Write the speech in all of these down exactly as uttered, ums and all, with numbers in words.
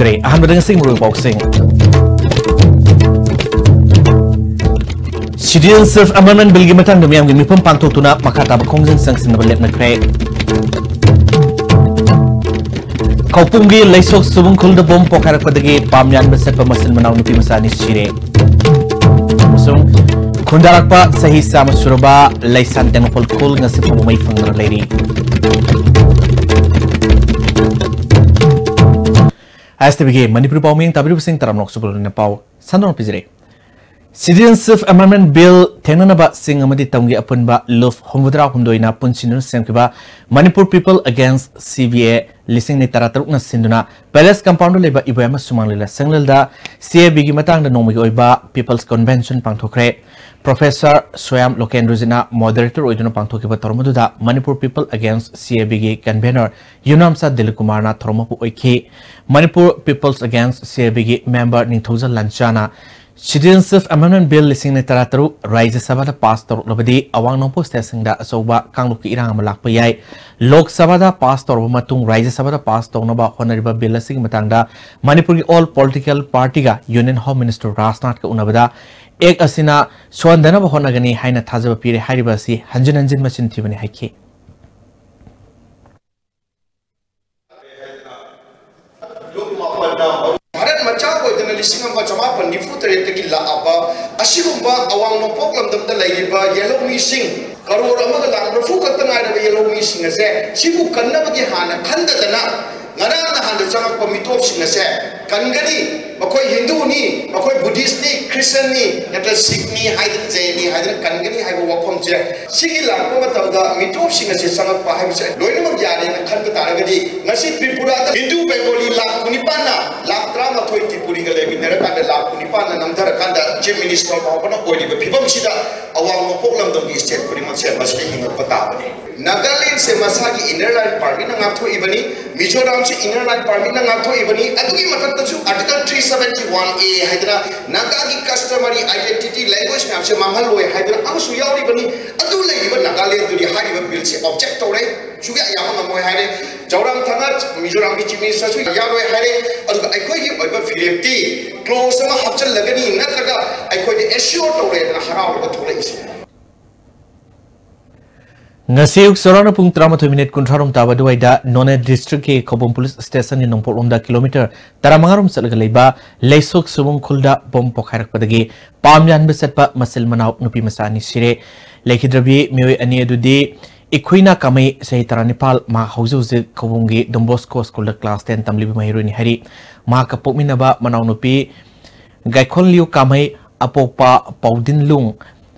ꯖꯔꯦ꯫ ꯑꯍꯥꯟꯕꯗ ꯉꯁꯤꯒꯤ ꯃꯔꯨꯑꯣꯏꯕ ꯄꯥꯎꯁꯤꯡ꯫ Citizenship Amendment Billꯒꯤ ꯃꯇꯥꯡꯗ ꯃꯤꯌꯥꯝꯒꯤ ꯃꯤꯐꯝ ꯄꯥꯡꯊꯣꯛꯇꯨꯅ ꯃꯈꯥ ꯇꯥꯕ ꯈꯣꯡꯖꯪ ꯆꯪꯁꯤꯟꯅꯕ ꯂꯦꯞꯅꯈ꯭ꯔꯦ꯫ ꯈꯧꯄꯨꯝꯒꯤ ꯂꯩꯁꯣꯛ ꯁꯨꯕꯨꯡꯈꯨꯜꯗ ꯕꯣꯝ ꯄꯣꯈꯥꯏꯔꯛꯄꯗꯒꯤ ꯄꯥꯝ ꯌꯥꯟꯕ ꯆꯠꯄ ꯃꯆꯤꯟ ꯃꯅꯥꯎ ꯅꯨꯄꯤ ꯃꯆꯥ ꯑꯅꯤ ꯁꯤꯔꯦ꯫ ꯑꯃꯁꯨꯡ ꯈꯨꯟꯗꯥꯔꯛꯄ ꯆꯍꯤ ꯆꯥꯝꯃ ꯁꯨꯔꯕ ꯂꯩꯁꯥꯟ ꯇꯦꯡꯅꯧꯄꯜ ꯈꯨꯜ ꯉꯁꯤ ꯐꯥꯎꯕ ꯃꯩ ꯐꯪꯗꯅ ꯂꯩꯔꯤ꯫ ꯑꯥꯏ ꯑꯦꯁ ꯇꯤ ꯚꯤꯒꯤ ꯃꯅꯤꯄꯨꯔꯤ ꯄꯥꯎꯃꯤ ꯇꯥꯕꯤꯔꯤꯕꯁꯤꯡ ꯇꯔꯥꯝꯅ ꯑꯣꯛꯆꯕ ꯂꯣꯏꯅ ꯄꯥꯎ ꯁꯟꯗꯣꯛꯅ ꯄꯤꯖꯔꯤ꯫ Citizenship Amendment Bill ꯊꯦꯡꯅꯅꯕ ꯆꯤꯡ ꯑꯃꯗꯤ ꯇꯝꯒꯤ ꯑꯄꯨꯟꯕ ꯂꯨꯞ ꯍꯨꯝꯐꯨꯇꯔꯥꯍꯨꯝꯗꯣꯏꯅ ꯄꯨꯟꯁꯤꯟꯗꯨꯅ ꯁꯦꯝꯈꯤꯕ Manipur People Against C B A ꯂꯤꯁꯤꯡ ꯑꯅꯤ ꯇꯔꯥꯇꯔꯨꯛꯅ ꯁꯤꯟꯗꯨꯅ Palace Compoundꯗ ꯂꯩꯕ ꯏꯕꯣꯌꯥꯏꯃ ꯁꯨꯃꯥꯡ ꯂꯤꯂꯥ ꯁꯪꯂꯦꯜꯗ C A Bꯒꯤ ꯃꯇꯥꯡꯗ ꯅꯣꯡꯃꯒꯤ ꯑꯣꯏꯕ People's Convention ꯄꯥꯡꯊꯣꯛꯈ꯭ꯔꯦ꯫ Professor ꯁꯣꯌꯥꯝ ꯂꯣꯀꯦꯟꯗ꯭ꯔꯖꯤꯠꯅ moderator ꯑꯣꯏꯗꯨꯅ ꯄꯥꯡꯊꯣꯛꯈꯤꯕ ꯊꯧꯔꯝ ꯑꯗꯨꯗ Manipur People Against C A Bꯒꯤ convener ꯌꯨꯝꯅꯥꯝꯆꯥ Dilip ꯀꯨꯃꯥꯔꯅ ꯊꯧꯔꯝ ꯃꯄꯨ ꯑꯣꯏꯈꯤ꯫ Manipur People's Against C A Bꯒꯤ member Ningthoujam ꯂꯥꯟꯆꯥꯅ Citizenship Amendment Bill ꯂꯤꯁꯤꯡ ꯑꯅꯤ ꯇꯔꯥꯇꯔꯨꯛ ꯔꯥꯖ꯭ꯌ ꯁꯚꯥꯗ pass ꯇꯧꯔꯛꯂꯕꯗꯤ ꯑꯋꯥꯡ ꯅꯣꯡꯄꯣꯛ stateꯁꯤꯡꯗ ꯑꯆꯧꯕ ꯀꯥꯡꯂꯨꯞꯀꯤ ꯏꯔꯥꯡ ꯑꯃ ꯂꯥꯛꯄ ꯌꯥꯏ꯫ ꯂꯣꯛ ꯁꯚꯥꯗ pass ꯇꯧꯔꯕ ꯃꯇꯨꯡ ꯔꯥꯖ꯭ꯌ ꯁꯚꯥꯗ pass ꯇꯧꯅꯕ ꯍꯣꯠꯅꯔꯤꯕ bill ꯑꯁꯤꯒꯤ ꯃꯇꯥꯡꯗ ꯃꯅꯤꯄꯨꯔꯒꯤ all political partyꯒ Union Home Minister ꯔꯥꯖꯅꯥꯊꯀ ꯎꯅꯕꯗ act ꯑꯁꯤꯅ ꯁꯣꯟꯗꯅꯕ ꯍꯣꯠꯅꯒꯅꯤ ꯍꯥꯏꯅ ꯊꯥꯖꯕ ꯄꯤꯔꯦ꯫ ꯍꯥꯏꯔꯤꯕ ꯑꯁꯤ ꯍꯟꯖꯤꯟ ꯍꯟꯖꯤꯟ ꯃꯆꯤꯟ ꯊꯤꯕꯅꯤ ꯍꯥꯏꯈꯤ꯫ ꯚꯥꯔꯠ ꯃꯆꯥ ꯑꯣꯏꯗꯅ ꯂꯤꯁꯤꯡ ꯑꯃ ꯆꯃꯥꯄꯟ ꯅꯤꯐꯨ ꯇꯔꯦꯠꯇꯒꯤ ꯂꯥꯛꯑꯕ ꯑꯁꯤꯒꯨꯝꯕ ꯑꯋꯥꯡ ꯅꯣꯡꯄꯣꯛ ꯂꯝꯗꯝꯗ ꯂꯩꯔꯤꯕ ꯌꯦꯜꯍꯧꯃꯤꯁꯤꯡ ꯀꯔꯣꯔ ꯑꯃꯒ ꯂꯥꯈ ꯃꯔꯤꯐꯨ ꯈꯛꯇ ꯉꯥꯏꯔꯕ ꯌꯦꯜꯍꯧꯃꯤꯁꯤꯡ ꯑꯁꯦ ꯁꯤꯕꯨ ꯀꯟꯅꯕꯒꯤ ꯍꯥꯟꯅ ꯈꯟꯗꯗꯅ ꯉꯔꯥꯡ ꯅꯍꯥꯟꯗ ꯆꯪꯉꯛꯄ ꯃꯤꯇꯣꯞꯁꯤꯡ ꯑꯁꯦ ꯀꯟꯒꯅꯤ, ꯃꯈꯣꯏ ꯍꯤꯟꯗꯨꯅꯤ, ꯃꯈꯣꯏ ꯕꯨꯙꯤꯁ꯭ꯠꯅꯤ, ꯈ꯭ꯔꯤꯁꯇꯟꯅꯤ, ꯅꯠꯇ꯭ꯔ ꯁꯤꯈꯅꯤ ꯍꯥꯏꯗꯅ, ꯖꯩꯅꯤ ꯍꯥꯏꯗꯅ ꯀꯟꯒꯅꯤ ꯍꯥꯏꯕ ꯋꯥꯐꯝꯁꯦ ꯁꯤꯒꯤ ꯂꯥꯛꯄ ꯃꯇꯝꯗ ꯃꯤꯇꯣꯞꯁꯤꯡ ꯑꯁꯤ ꯆꯪꯉꯛꯄ ꯍꯥꯏꯕꯁꯦ ꯂꯣꯏꯅꯃꯛ ꯌꯥꯔꯦꯅ ꯈꯟꯕ ꯇꯥꯔꯒꯗꯤ ꯉꯁꯤ ꯇ꯭ꯔꯤꯄꯨꯔꯥꯗ ꯍꯤꯟꯗꯨ ꯕꯦꯡꯒꯣꯂꯤ ꯂꯥꯈ ꯀꯨꯟꯅꯤꯄꯥꯟꯅ, ꯂꯥꯈ ꯇꯔꯥꯃꯥꯊꯣꯏ ꯇ꯭ꯔꯤꯄꯨꯔꯤꯒ ꯂꯩꯃꯤꯟꯅꯔꯀꯥꯟꯗ ꯂꯥꯈ ꯀꯨꯟꯅꯤꯄꯥꯟꯅ ꯅꯝꯊꯔꯀꯥꯟꯗ Chief Minister ꯐꯥꯎꯕꯅ ꯑꯣꯏꯔꯤꯕ ꯐꯤꯕꯝꯁꯤꯗ ꯑꯋꯥꯡ ꯅꯣꯡꯄꯣꯛ ꯂꯝꯗꯝꯒꯤ state ꯈꯨꯗꯤꯡꯃꯛꯁꯦ ꯃꯁꯤꯗ ꯍꯤꯡꯉꯛꯄ ꯇꯥꯕꯅꯤ꯫ ꯅꯥꯒꯥꯂꯦꯟꯁꯦ ꯃꯁꯥꯒꯤ Inner Line Permitꯅ ꯉꯥꯛꯊꯣꯛꯏꯕꯅꯤ, ꯃꯤꯖꯣꯔꯥꯝꯁꯨ Inner Line Permitꯅ ꯉꯥꯛꯊꯣꯛꯏꯕꯅꯤ, ꯑꯗꯨꯒꯤ ꯃꯊꯛꯇꯁꯨ Article three seventy one A ꯍꯥꯏꯗꯅ ꯅꯥꯒꯥꯒꯤ customary identity language ꯃꯌꯥꯝꯁꯦ ꯃꯥꯡꯍꯜꯂꯣꯏ ꯍꯥꯏꯗꯅ ꯑꯃꯁꯨ ꯌꯥꯎꯔꯤꯕꯅꯤ꯫ ꯑꯗꯨ ꯂꯩꯔꯤꯕ ꯅꯥꯒꯥꯂꯦꯟꯗꯨꯗꯤ ꯍꯥꯏꯔꯤꯕ billꯁꯦ object ꯇꯧꯔꯦ꯫ ꯁꯨꯛꯌꯥ ꯌꯥꯕ ꯉꯝꯃꯣꯏ ꯍꯥꯏꯔꯦ꯫ ꯖꯧꯔꯥꯝ ꯊꯪꯒꯥ ꯃꯤꯖꯣꯔꯥꯝꯒꯤ ꯆꯤꯐ ꯃꯤꯅꯤꯁꯇꯔꯁꯨ ꯌꯥꯔꯣꯏ ꯍꯥꯏꯔꯦ꯫ ꯑꯗꯨꯒ ꯑꯩꯈꯣꯏꯒꯤ ꯑꯣꯏꯕ ꯐꯤꯔꯦꯞꯇꯤ ꯀ꯭ꯂꯣꯖ ꯑꯃ ꯍꯥꯞꯆꯤꯜꯂꯒꯅꯤ, ꯅꯠꯇ꯭ꯔꯒ ꯑꯩꯈꯣꯏꯗ ꯑꯦꯁ꯭ꯌꯣꯔ ꯇꯧꯔꯦꯗꯅ ꯍꯔꯥꯎꯔꯒ ꯊꯣꯛꯂꯛꯏꯁꯦ꯫ ꯉꯁꯤ ꯑꯌꯨꯛ ꯆꯥꯎꯔꯥꯛꯅ ꯄꯨꯡ ꯇꯔꯥꯃꯥꯊꯣꯏ ꯃꯤꯅꯤꯠ ꯀꯨꯟꯊ꯭ꯔꯥ ꯔꯣꯝ ꯇꯥꯕ ꯑꯗꯨꯋꯥꯏꯗ ꯅꯣꯅꯦ ꯗꯤꯁꯇ꯭ꯔꯤꯛꯀꯤ ꯈꯧꯄꯨꯝ ꯄꯨꯂꯤꯁ ꯁ꯭ꯇꯦꯁꯟꯒꯤ ꯅꯣꯡꯄꯣꯛꯂꯣꯝꯗ ꯀꯤꯂꯣꯃꯤꯇꯔ ꯇꯔꯥꯃꯉꯥ ꯔꯣꯝ ꯆꯠꯂꯒ ꯂꯩꯕ ꯂꯩꯁꯣꯛ ꯁꯨꯕꯨꯡ ꯈꯨꯜꯗ ꯕꯣꯝ ꯄꯣꯈꯥꯏꯔꯛꯄꯗꯒꯤ ꯄꯥꯝ ꯌꯥꯟꯕ ꯆꯠꯄ ꯃꯆꯤꯜ ꯃꯅꯥꯎ ꯅꯨꯄꯤ ꯃꯆꯥ ꯑꯅꯤ ꯁꯤꯔꯦ꯫ ꯂꯩꯈꯤꯗ꯭ꯔꯕꯤ ꯃꯤꯑꯣꯏ ꯑꯅꯤ ꯑꯗꯨꯗꯤ ꯏꯈꯨꯏꯅꯥ ꯀꯥꯃꯩ, ꯆꯍꯤ ꯇꯔꯥꯅꯤꯄꯥꯜ, ꯃꯍꯥꯛ ꯍꯧꯖꯤꯛ ꯍꯧꯖꯤꯛ ꯈꯧꯄꯨꯝꯒꯤ ꯗꯣꯟ ꯕꯣꯁꯀꯣ ꯁ꯭ꯀꯨꯜꯗ ꯀ꯭ꯂꯥꯁ ꯇꯦꯟ ꯇꯝꯂꯤꯕ ꯃꯍꯩꯔꯣꯏꯅꯤ ꯍꯥꯏꯔꯤ꯫ ꯃꯍꯥꯛꯀ ꯄꯣꯛꯃꯤꯟꯅꯕ ꯃꯅꯥꯎꯅꯨꯄꯤ ꯒꯥꯏꯈꯣꯟꯂꯤꯌꯨ ꯀꯥꯃꯩ, ꯑꯄꯣꯛꯄ ꯄꯥꯎꯗꯤꯟꯂꯨꯡ,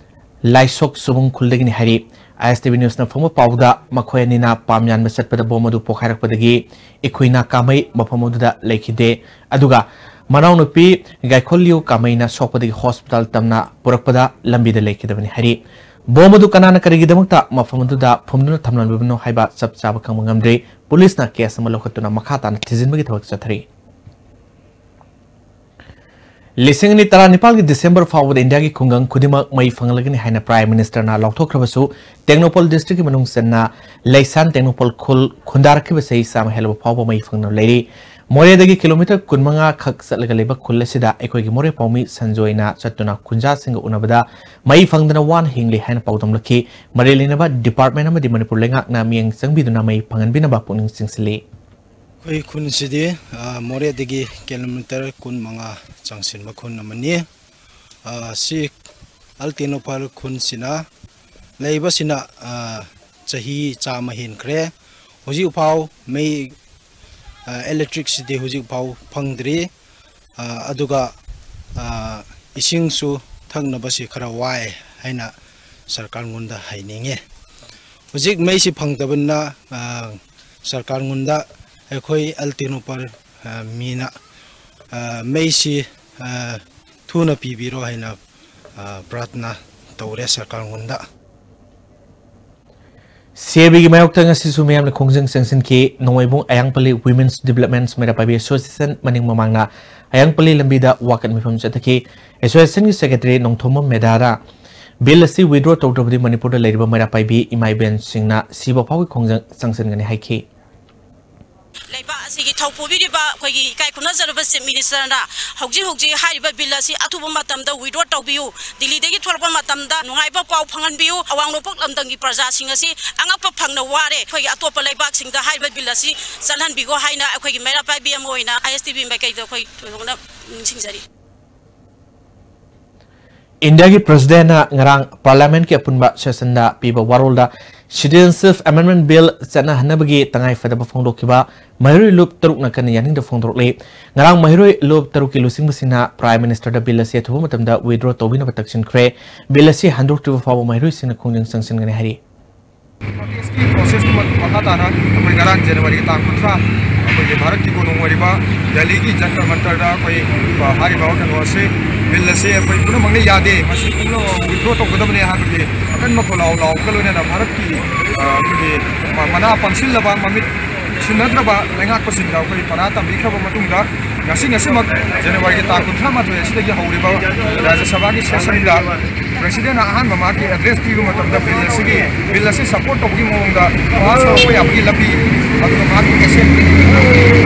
ꯂꯥꯏꯁꯣꯛ ꯁꯨꯕꯨꯡ ꯈꯨꯜꯗꯒꯤꯅꯤ ꯍꯥꯏꯔꯤ꯫ ꯑꯥꯏ ꯑꯦꯁ ꯇꯤ ꯚꯤ ꯅ꯭ꯌꯨꯁꯅ ꯐꯪꯕ ꯄꯥꯎꯗ, ꯃꯈꯣꯏ ꯑꯅꯤꯅ ꯄꯥꯝ ꯌꯥꯟꯕ ꯆꯠꯄꯗ ꯕꯣꯝ ꯑꯗꯨ ꯄꯣꯈꯥꯏꯔꯛꯄꯗꯒꯤ ꯏꯈꯨꯏꯅꯥ ꯀꯥꯃꯩ ꯃꯐꯝ ꯑꯗꯨꯗ ꯂꯩꯈꯤꯗꯦ꯫ ꯑꯗꯨꯒ ꯃꯅꯥꯎꯅꯨꯄꯤ ꯒꯥꯏꯈꯣꯟꯂꯤꯌꯨ ꯀꯥꯃꯩꯅ ꯁꯣꯛꯄꯗꯒꯤ ꯍꯣꯁꯄꯤꯇꯥꯜ ꯇꯝꯅ ꯄꯨꯔꯛꯄꯗ ꯂꯝꯕꯤꯗ ꯂꯩꯈꯤꯗꯕꯅꯤ ꯍꯥꯏꯔꯤ꯫ ꯕꯣꯝ ꯑꯗꯨ ꯀꯅꯥꯅ ꯀꯔꯤꯒꯤꯗꯃꯛꯇ ꯃꯐꯝ ꯑꯗꯨꯗ ꯐꯨꯝꯗꯨꯅ ꯊꯝꯂꯝꯂꯤꯕꯅꯣ ꯍꯥꯏꯕ ꯆꯞ ꯆꯥꯕ ꯈꯪꯕ ꯉꯝꯗ꯭ꯔꯤ꯫ ꯄꯨꯂꯤꯁꯅ ꯀꯦꯁ ꯑꯃ ꯂꯧꯈꯠꯇꯨꯅ ꯃꯈꯥ ꯇꯥꯅ ꯊꯤꯖꯤꯟꯕꯒꯤ ꯊꯕꯛ ꯆꯠꯊꯔꯤ꯫ ꯂꯤꯁꯤꯡ ꯑꯅꯤ ꯇꯔꯥꯅꯤꯄꯥꯜꯒꯤ ꯗꯤꯁꯦꯝꯕꯔ ꯐꯥꯎꯕꯗ ꯏꯟꯗꯤꯌꯥꯒꯤ ꯈꯨꯡꯒꯪ ꯈꯨꯗꯤꯡꯃꯛ ꯃꯩ ꯐꯪꯂꯒꯅꯤ ꯍꯥꯏꯅ ꯄ꯭ꯔꯥꯏꯝ ꯃꯤꯅꯤꯁꯇꯔꯅ ꯂꯥꯎꯊꯣꯛꯈ꯭ꯔꯕꯁꯨ, ꯇꯦꯡꯅꯧꯄꯜ ꯗꯤꯁꯇ꯭ꯔꯤꯛꯀꯤ ꯃꯅꯨꯡ ꯆꯟꯅ ꯂꯩꯁꯥꯟ ꯇꯦꯡꯅꯧꯄꯜ ꯈꯨꯜ ꯈꯨꯟꯗꯥꯔꯛꯈꯤꯕ ꯆꯍꯤ ꯆꯥꯝꯃ ꯍꯦꯜꯂꯕ ꯐꯥꯎꯕ ꯃꯩ ꯐꯪꯗꯅ ꯂꯩꯔꯤ꯫ ꯃꯣꯔꯦꯗꯒꯤ ꯀꯤꯂꯣꯃꯤꯇꯔ ꯀꯨꯟꯃꯉꯥ ꯈꯛ ꯆꯠꯂꯒ ꯂꯩꯕ ꯈꯨꯜ ꯑꯁꯤꯗ ꯑꯩꯈꯣꯏꯒꯤ ꯃꯣꯔꯦ ꯄꯥꯎꯃꯤ ꯁꯟꯖꯣꯏꯅ ꯆꯠꯇꯨꯅ ꯈꯨꯟꯖꯥꯁꯤꯡꯒ ꯎꯅꯕꯗ ꯃꯩ ꯐꯪꯗꯅ ꯋꯥꯅ ꯍꯤꯡꯂꯤ ꯍꯥꯏꯅ ꯄꯥꯎꯗꯝꯂꯛꯈꯤ꯫ ꯃꯔꯤ ꯂꯩꯅꯕ ꯗꯤꯄꯥꯔꯠꯃꯦꯟ ꯑꯃꯗꯤ ꯃꯅꯤꯄꯨꯔ ꯂꯩꯉꯥꯛꯅ ꯃꯤꯠꯌꯦꯡ ꯆꯪꯕꯤꯗꯨꯅ ꯃꯩ ꯐꯪꯍꯟꯕꯤꯅꯕ ꯄꯨꯛꯅꯤꯡ ꯆꯤꯡꯁꯤꯜꯂꯤ꯫ ꯑꯩꯈꯣꯏ ꯈꯨꯟꯁꯤꯗꯤ, ꯑ, ꯃꯣꯔꯦꯗꯒꯤ ꯀꯤꯂꯣꯃꯤꯇꯔ ꯀꯨꯟꯃꯉꯥ ꯆꯪꯁꯤꯟꯕ ꯈꯨꯟ ꯑꯃꯅꯤ꯫ ꯑ, ꯁꯤ ꯑꯜ ꯇꯦꯡꯅꯧꯄꯜ ꯈꯨꯟꯁꯤꯅ ꯂꯩꯕꯁꯤꯅ, ꯑ, ꯆꯍꯤ ꯆꯥꯝꯃ ꯍꯦꯟꯈ꯭ꯔꯦ꯫ ꯍꯧꯖꯤꯛꯐꯥꯎ ꯃꯩ, ꯑ, electricity ꯍꯧꯖꯤꯛꯐꯥꯎ ꯐꯪꯗ꯭ꯔꯤ꯫ ꯑ, ꯑꯗꯨꯒ, ꯑ, ꯏꯁꯤꯡꯁꯨ ꯊꯛꯅꯕꯁꯤ ꯈꯔ ꯋꯥꯏ ꯍꯥꯏꯅ ꯁꯔꯀꯥꯔꯉꯣꯟꯗ ꯍꯥꯏꯅꯤꯡꯉꯤ꯫ ꯍꯧꯖꯤꯛ ꯃꯩꯁꯤ ꯐꯪꯗꯕꯅ, ꯑ, ꯁꯔꯀꯥꯔꯉꯣꯟꯗ ꯑꯩꯈꯣꯏ ꯑꯜ ꯇꯦꯡꯅꯧꯄꯜ, ꯑ, ꯃꯤꯅ, ꯑ, ꯃꯩꯁꯤ, ꯑ, ꯊꯨꯅ ꯄꯤꯕꯤꯔꯣ ꯍꯥꯏꯅ, ꯑ, ꯄ꯭ꯔꯥꯊꯅꯥ ꯇꯧꯔꯦ ꯁꯔꯀꯥꯔꯉꯣꯟꯗ꯫ ꯁꯤ ꯑꯥꯏ ꯕꯤꯒꯤ ꯃꯥꯌꯣꯛꯇ ꯉꯁꯤꯁꯨ ꯃꯤꯌꯥꯝꯅ ꯈꯣꯡꯖꯪ ꯆꯪꯁꯤꯟꯈꯤ꯫ ꯅꯣꯡꯃꯥꯏꯕꯨꯡ ꯑꯌꯥꯡꯄꯜꯂꯤ Women's Development ꯃꯩꯔꯥ ꯄꯥꯏꯕꯤ Association ꯃꯅꯤꯡ ꯃꯃꯥꯡꯅ ꯑꯌꯥꯡꯄꯜꯂꯤ ꯂꯝꯕꯤꯗ ꯋꯥꯀꯠ ꯃꯤꯐꯝ ꯆꯠꯊꯈꯤ꯫ Associationꯒꯤ secretary ꯅꯣꯡꯊꯣꯝꯕꯝ ꯃꯦꯗꯥꯔꯥ ꯕꯤꯜ ꯑꯁꯤ withdraw ꯇꯧꯗ꯭ꯔꯕꯗꯤ ꯃꯅꯤꯄꯨꯔꯗ ꯂꯩꯔꯤꯕ ꯃꯩꯔꯥ ꯄꯥꯏꯕꯤ ꯏꯃꯥ ꯏꯕꯦꯟꯁꯤꯡꯅ ꯁꯤꯕ ꯐꯥꯎꯒꯤ ꯈꯣꯡꯖꯪ ꯆꯪꯁꯤꯟꯒꯅꯤ ꯍꯥꯏꯈꯤ꯫ ꯂꯩꯕꯥꯛ ꯑꯁꯤꯒꯤ ꯊꯧ ꯄꯨꯕꯤꯔꯤꯕ ꯑꯩꯈꯣꯏꯒꯤ ꯏꯀꯥꯏ ꯈꯨꯝꯅꯖꯔꯕ Chief Minister ꯅ ꯍꯧꯖꯤꯛ ꯍꯧꯖꯤꯛ ꯍꯥꯏꯔꯤꯕ ꯕꯤꯜ ꯑꯁꯤ ꯑꯊꯨꯕ ꯃꯇꯝꯗ withdraw ꯇꯧꯕꯤꯌꯨ, ꯗꯤꯜꯂꯤꯗꯒꯤ ꯊꯣꯛꯂꯛꯄ ꯃꯇꯝꯗ ꯅꯨꯡꯉꯥꯏꯕ ꯄꯥꯎ ꯐꯪꯍꯟꯕꯤꯌꯨ, ꯑꯋꯥꯡ ꯅꯣꯡꯄꯣꯛ ꯂꯝꯗꯝꯒꯤ ꯄ꯭ꯔꯖꯥꯁꯤꯡ ꯑꯁꯤ ꯑꯉꯛꯄ ꯐꯪꯅ ꯋꯥꯔꯦ, ꯑꯩꯈꯣꯏꯒꯤ ꯑꯇꯣꯞꯄ ꯂꯩꯕꯥꯛꯁꯤꯡꯗ ꯍꯥꯏꯔꯤꯕ ꯕꯤꯜ ꯑꯁꯤ ꯆꯠꯍꯟꯕꯤꯈꯣ ꯍꯥꯏꯅ ꯑꯩꯈꯣꯏꯒꯤ ꯃꯩꯔꯥ ꯄꯥꯏꯕꯤ ꯑꯃ ꯑꯣꯏꯅ ISTV ꯃꯥꯏꯀꯩꯗ ꯑꯩꯈꯣꯏ ꯊꯣꯏꯗꯣꯛꯅ ꯅꯤꯡꯁꯤꯡꯖꯔꯤ꯫ ꯏꯟꯗꯤꯌꯥꯒꯤ ꯄ꯭ꯔꯁꯤꯗꯦꯟꯅ ꯉꯔꯥꯡ ꯄꯥꯔꯂꯤꯌꯥꯃꯦꯟꯠꯀꯤ ꯑꯄꯨꯟꯕ ꯁꯦꯁꯟꯗ ꯄꯤꯕ ꯋꯥꯔꯣꯜꯗ Citizenship Amendment Bill ꯆꯠꯅꯍꯟꯅꯕꯒꯤ ꯇꯉꯥꯏ ꯐꯗꯕ ꯐꯣꯡꯗꯣꯛꯈꯤꯕ ꯃꯍꯩꯔꯣꯏ ꯂꯨꯞ ꯇꯔꯨꯛꯅ ꯀꯟꯅ ꯌꯥꯅꯤꯡꯗꯕ ꯐꯣꯡꯗꯣꯔꯛꯂꯤ꯫ ꯉꯔꯥꯡ ꯃꯍꯩꯔꯣꯏ ꯂꯨꯞ ꯇꯔꯨꯛꯀꯤ ꯂꯨꯆꯤꯡꯕꯁꯤꯡꯅ Prime Minister ꯗ ꯕꯤꯜ ꯑꯁꯤ ꯑꯊꯨꯕ ꯃꯇꯝꯗ withdraw ꯇꯧꯕꯤꯅꯕ ꯇꯛꯁꯤꯟꯈ꯭ꯔꯦ꯫ ꯕꯤꯜ ꯑꯁꯤ ꯍꯟꯗꯣꯛꯇ꯭ꯔꯤꯕ ꯐꯥꯎꯕ ꯃꯍꯩꯔꯣꯏꯁꯤꯡꯅ ꯈꯣꯡꯖꯪ ꯆꯪꯁꯤꯟꯒꯅꯤ ꯍꯥꯏꯔꯤ꯫ ꯄ꯭ꯔꯣꯇꯦꯁꯀꯤ ꯄ꯭ꯔꯣꯁꯦꯁꯇꯨ ꯃꯈꯥ ꯇꯥꯅ ꯑꯩꯈꯣꯏ ꯉꯔꯥꯡ ꯖꯅꯋꯥꯔꯤꯒꯤ ꯇꯥꯡ ꯀꯨꯟꯊ꯭ꯔꯥ ꯑꯩꯈꯣꯏꯒꯤ ꯚꯥꯔꯠꯀꯤ ꯀꯣꯅꯨꯡ ꯑꯣꯏꯔꯤꯕ ꯗꯦꯜꯂꯤꯒꯤ ꯖꯟꯇꯔ ꯃꯟꯇꯔꯗ ꯑꯩꯈꯣꯏ ꯍꯥꯏꯔꯤꯕ ꯀꯩꯅꯣ ꯑꯁꯤ, ꯕꯤꯜ ꯑꯁꯤ ꯑꯩꯈꯣꯏ ꯄꯨꯝꯅꯃꯛꯅ ꯌꯥꯗꯦ, ꯃꯁꯤ ꯄꯨꯝꯅꯃꯛ withdraw ꯇꯧꯒꯗꯕꯅꯦ ꯍꯥꯏꯕꯒꯤ ꯑꯀꯟꯕ ꯈꯣꯜꯂꯥꯎ ꯂꯥꯎꯕꯒ ꯂꯣꯏꯅꯅ ꯚꯥꯔꯠꯀꯤ ꯑꯩꯈꯣꯏꯒꯤ ꯃꯅꯥ ꯄꯥꯡꯁꯤꯜꯂꯕ ꯃꯃꯤꯠ ꯁꯤꯟꯅꯗ꯭ꯔꯕ ꯂꯩꯉꯥꯛꯄꯁꯤꯡꯗ ꯑꯩꯈꯣꯏ ꯄꯔꯥ ꯇꯝꯕꯤꯈ꯭ꯔꯕ ꯃꯇꯨꯡꯗ, ꯉꯁꯤ ꯉꯁꯤꯃꯛ ꯖꯅꯋꯥꯔꯤꯒꯤ ꯇꯥꯡ ꯀꯨꯟꯊ꯭ꯔꯥ ꯃꯥꯊꯣꯏ ꯑꯁꯤꯗꯒꯤ ꯍꯧꯔꯤꯕ ꯔꯥꯖ꯭ꯌ ꯁꯚꯥꯒꯤ ꯁꯦꯁꯟꯗ ꯄ꯭ꯔꯁꯤꯗꯦꯟꯅ ꯑꯍꯥꯟꯕ ꯃꯍꯥꯛꯀꯤ ꯑꯦꯗ꯭ꯔꯦꯁ ꯄꯤꯕ ꯃꯇꯝꯗ ꯕꯤꯜ ꯑꯁꯤꯒꯤ, ꯕꯤꯜ ꯑꯁꯤ ꯁꯄꯣꯔꯠ ꯇꯧꯕꯒꯤ ꯃꯑꯣꯡꯗ ꯄꯥꯁ ꯇꯧꯔꯛꯄ ꯌꯥꯕꯒꯤ ꯂꯝꯕꯤ, ꯑꯗꯨꯒ ꯃꯍꯥꯛꯀꯤ ꯑꯦꯁꯦꯝꯕ꯭ꯂꯤ,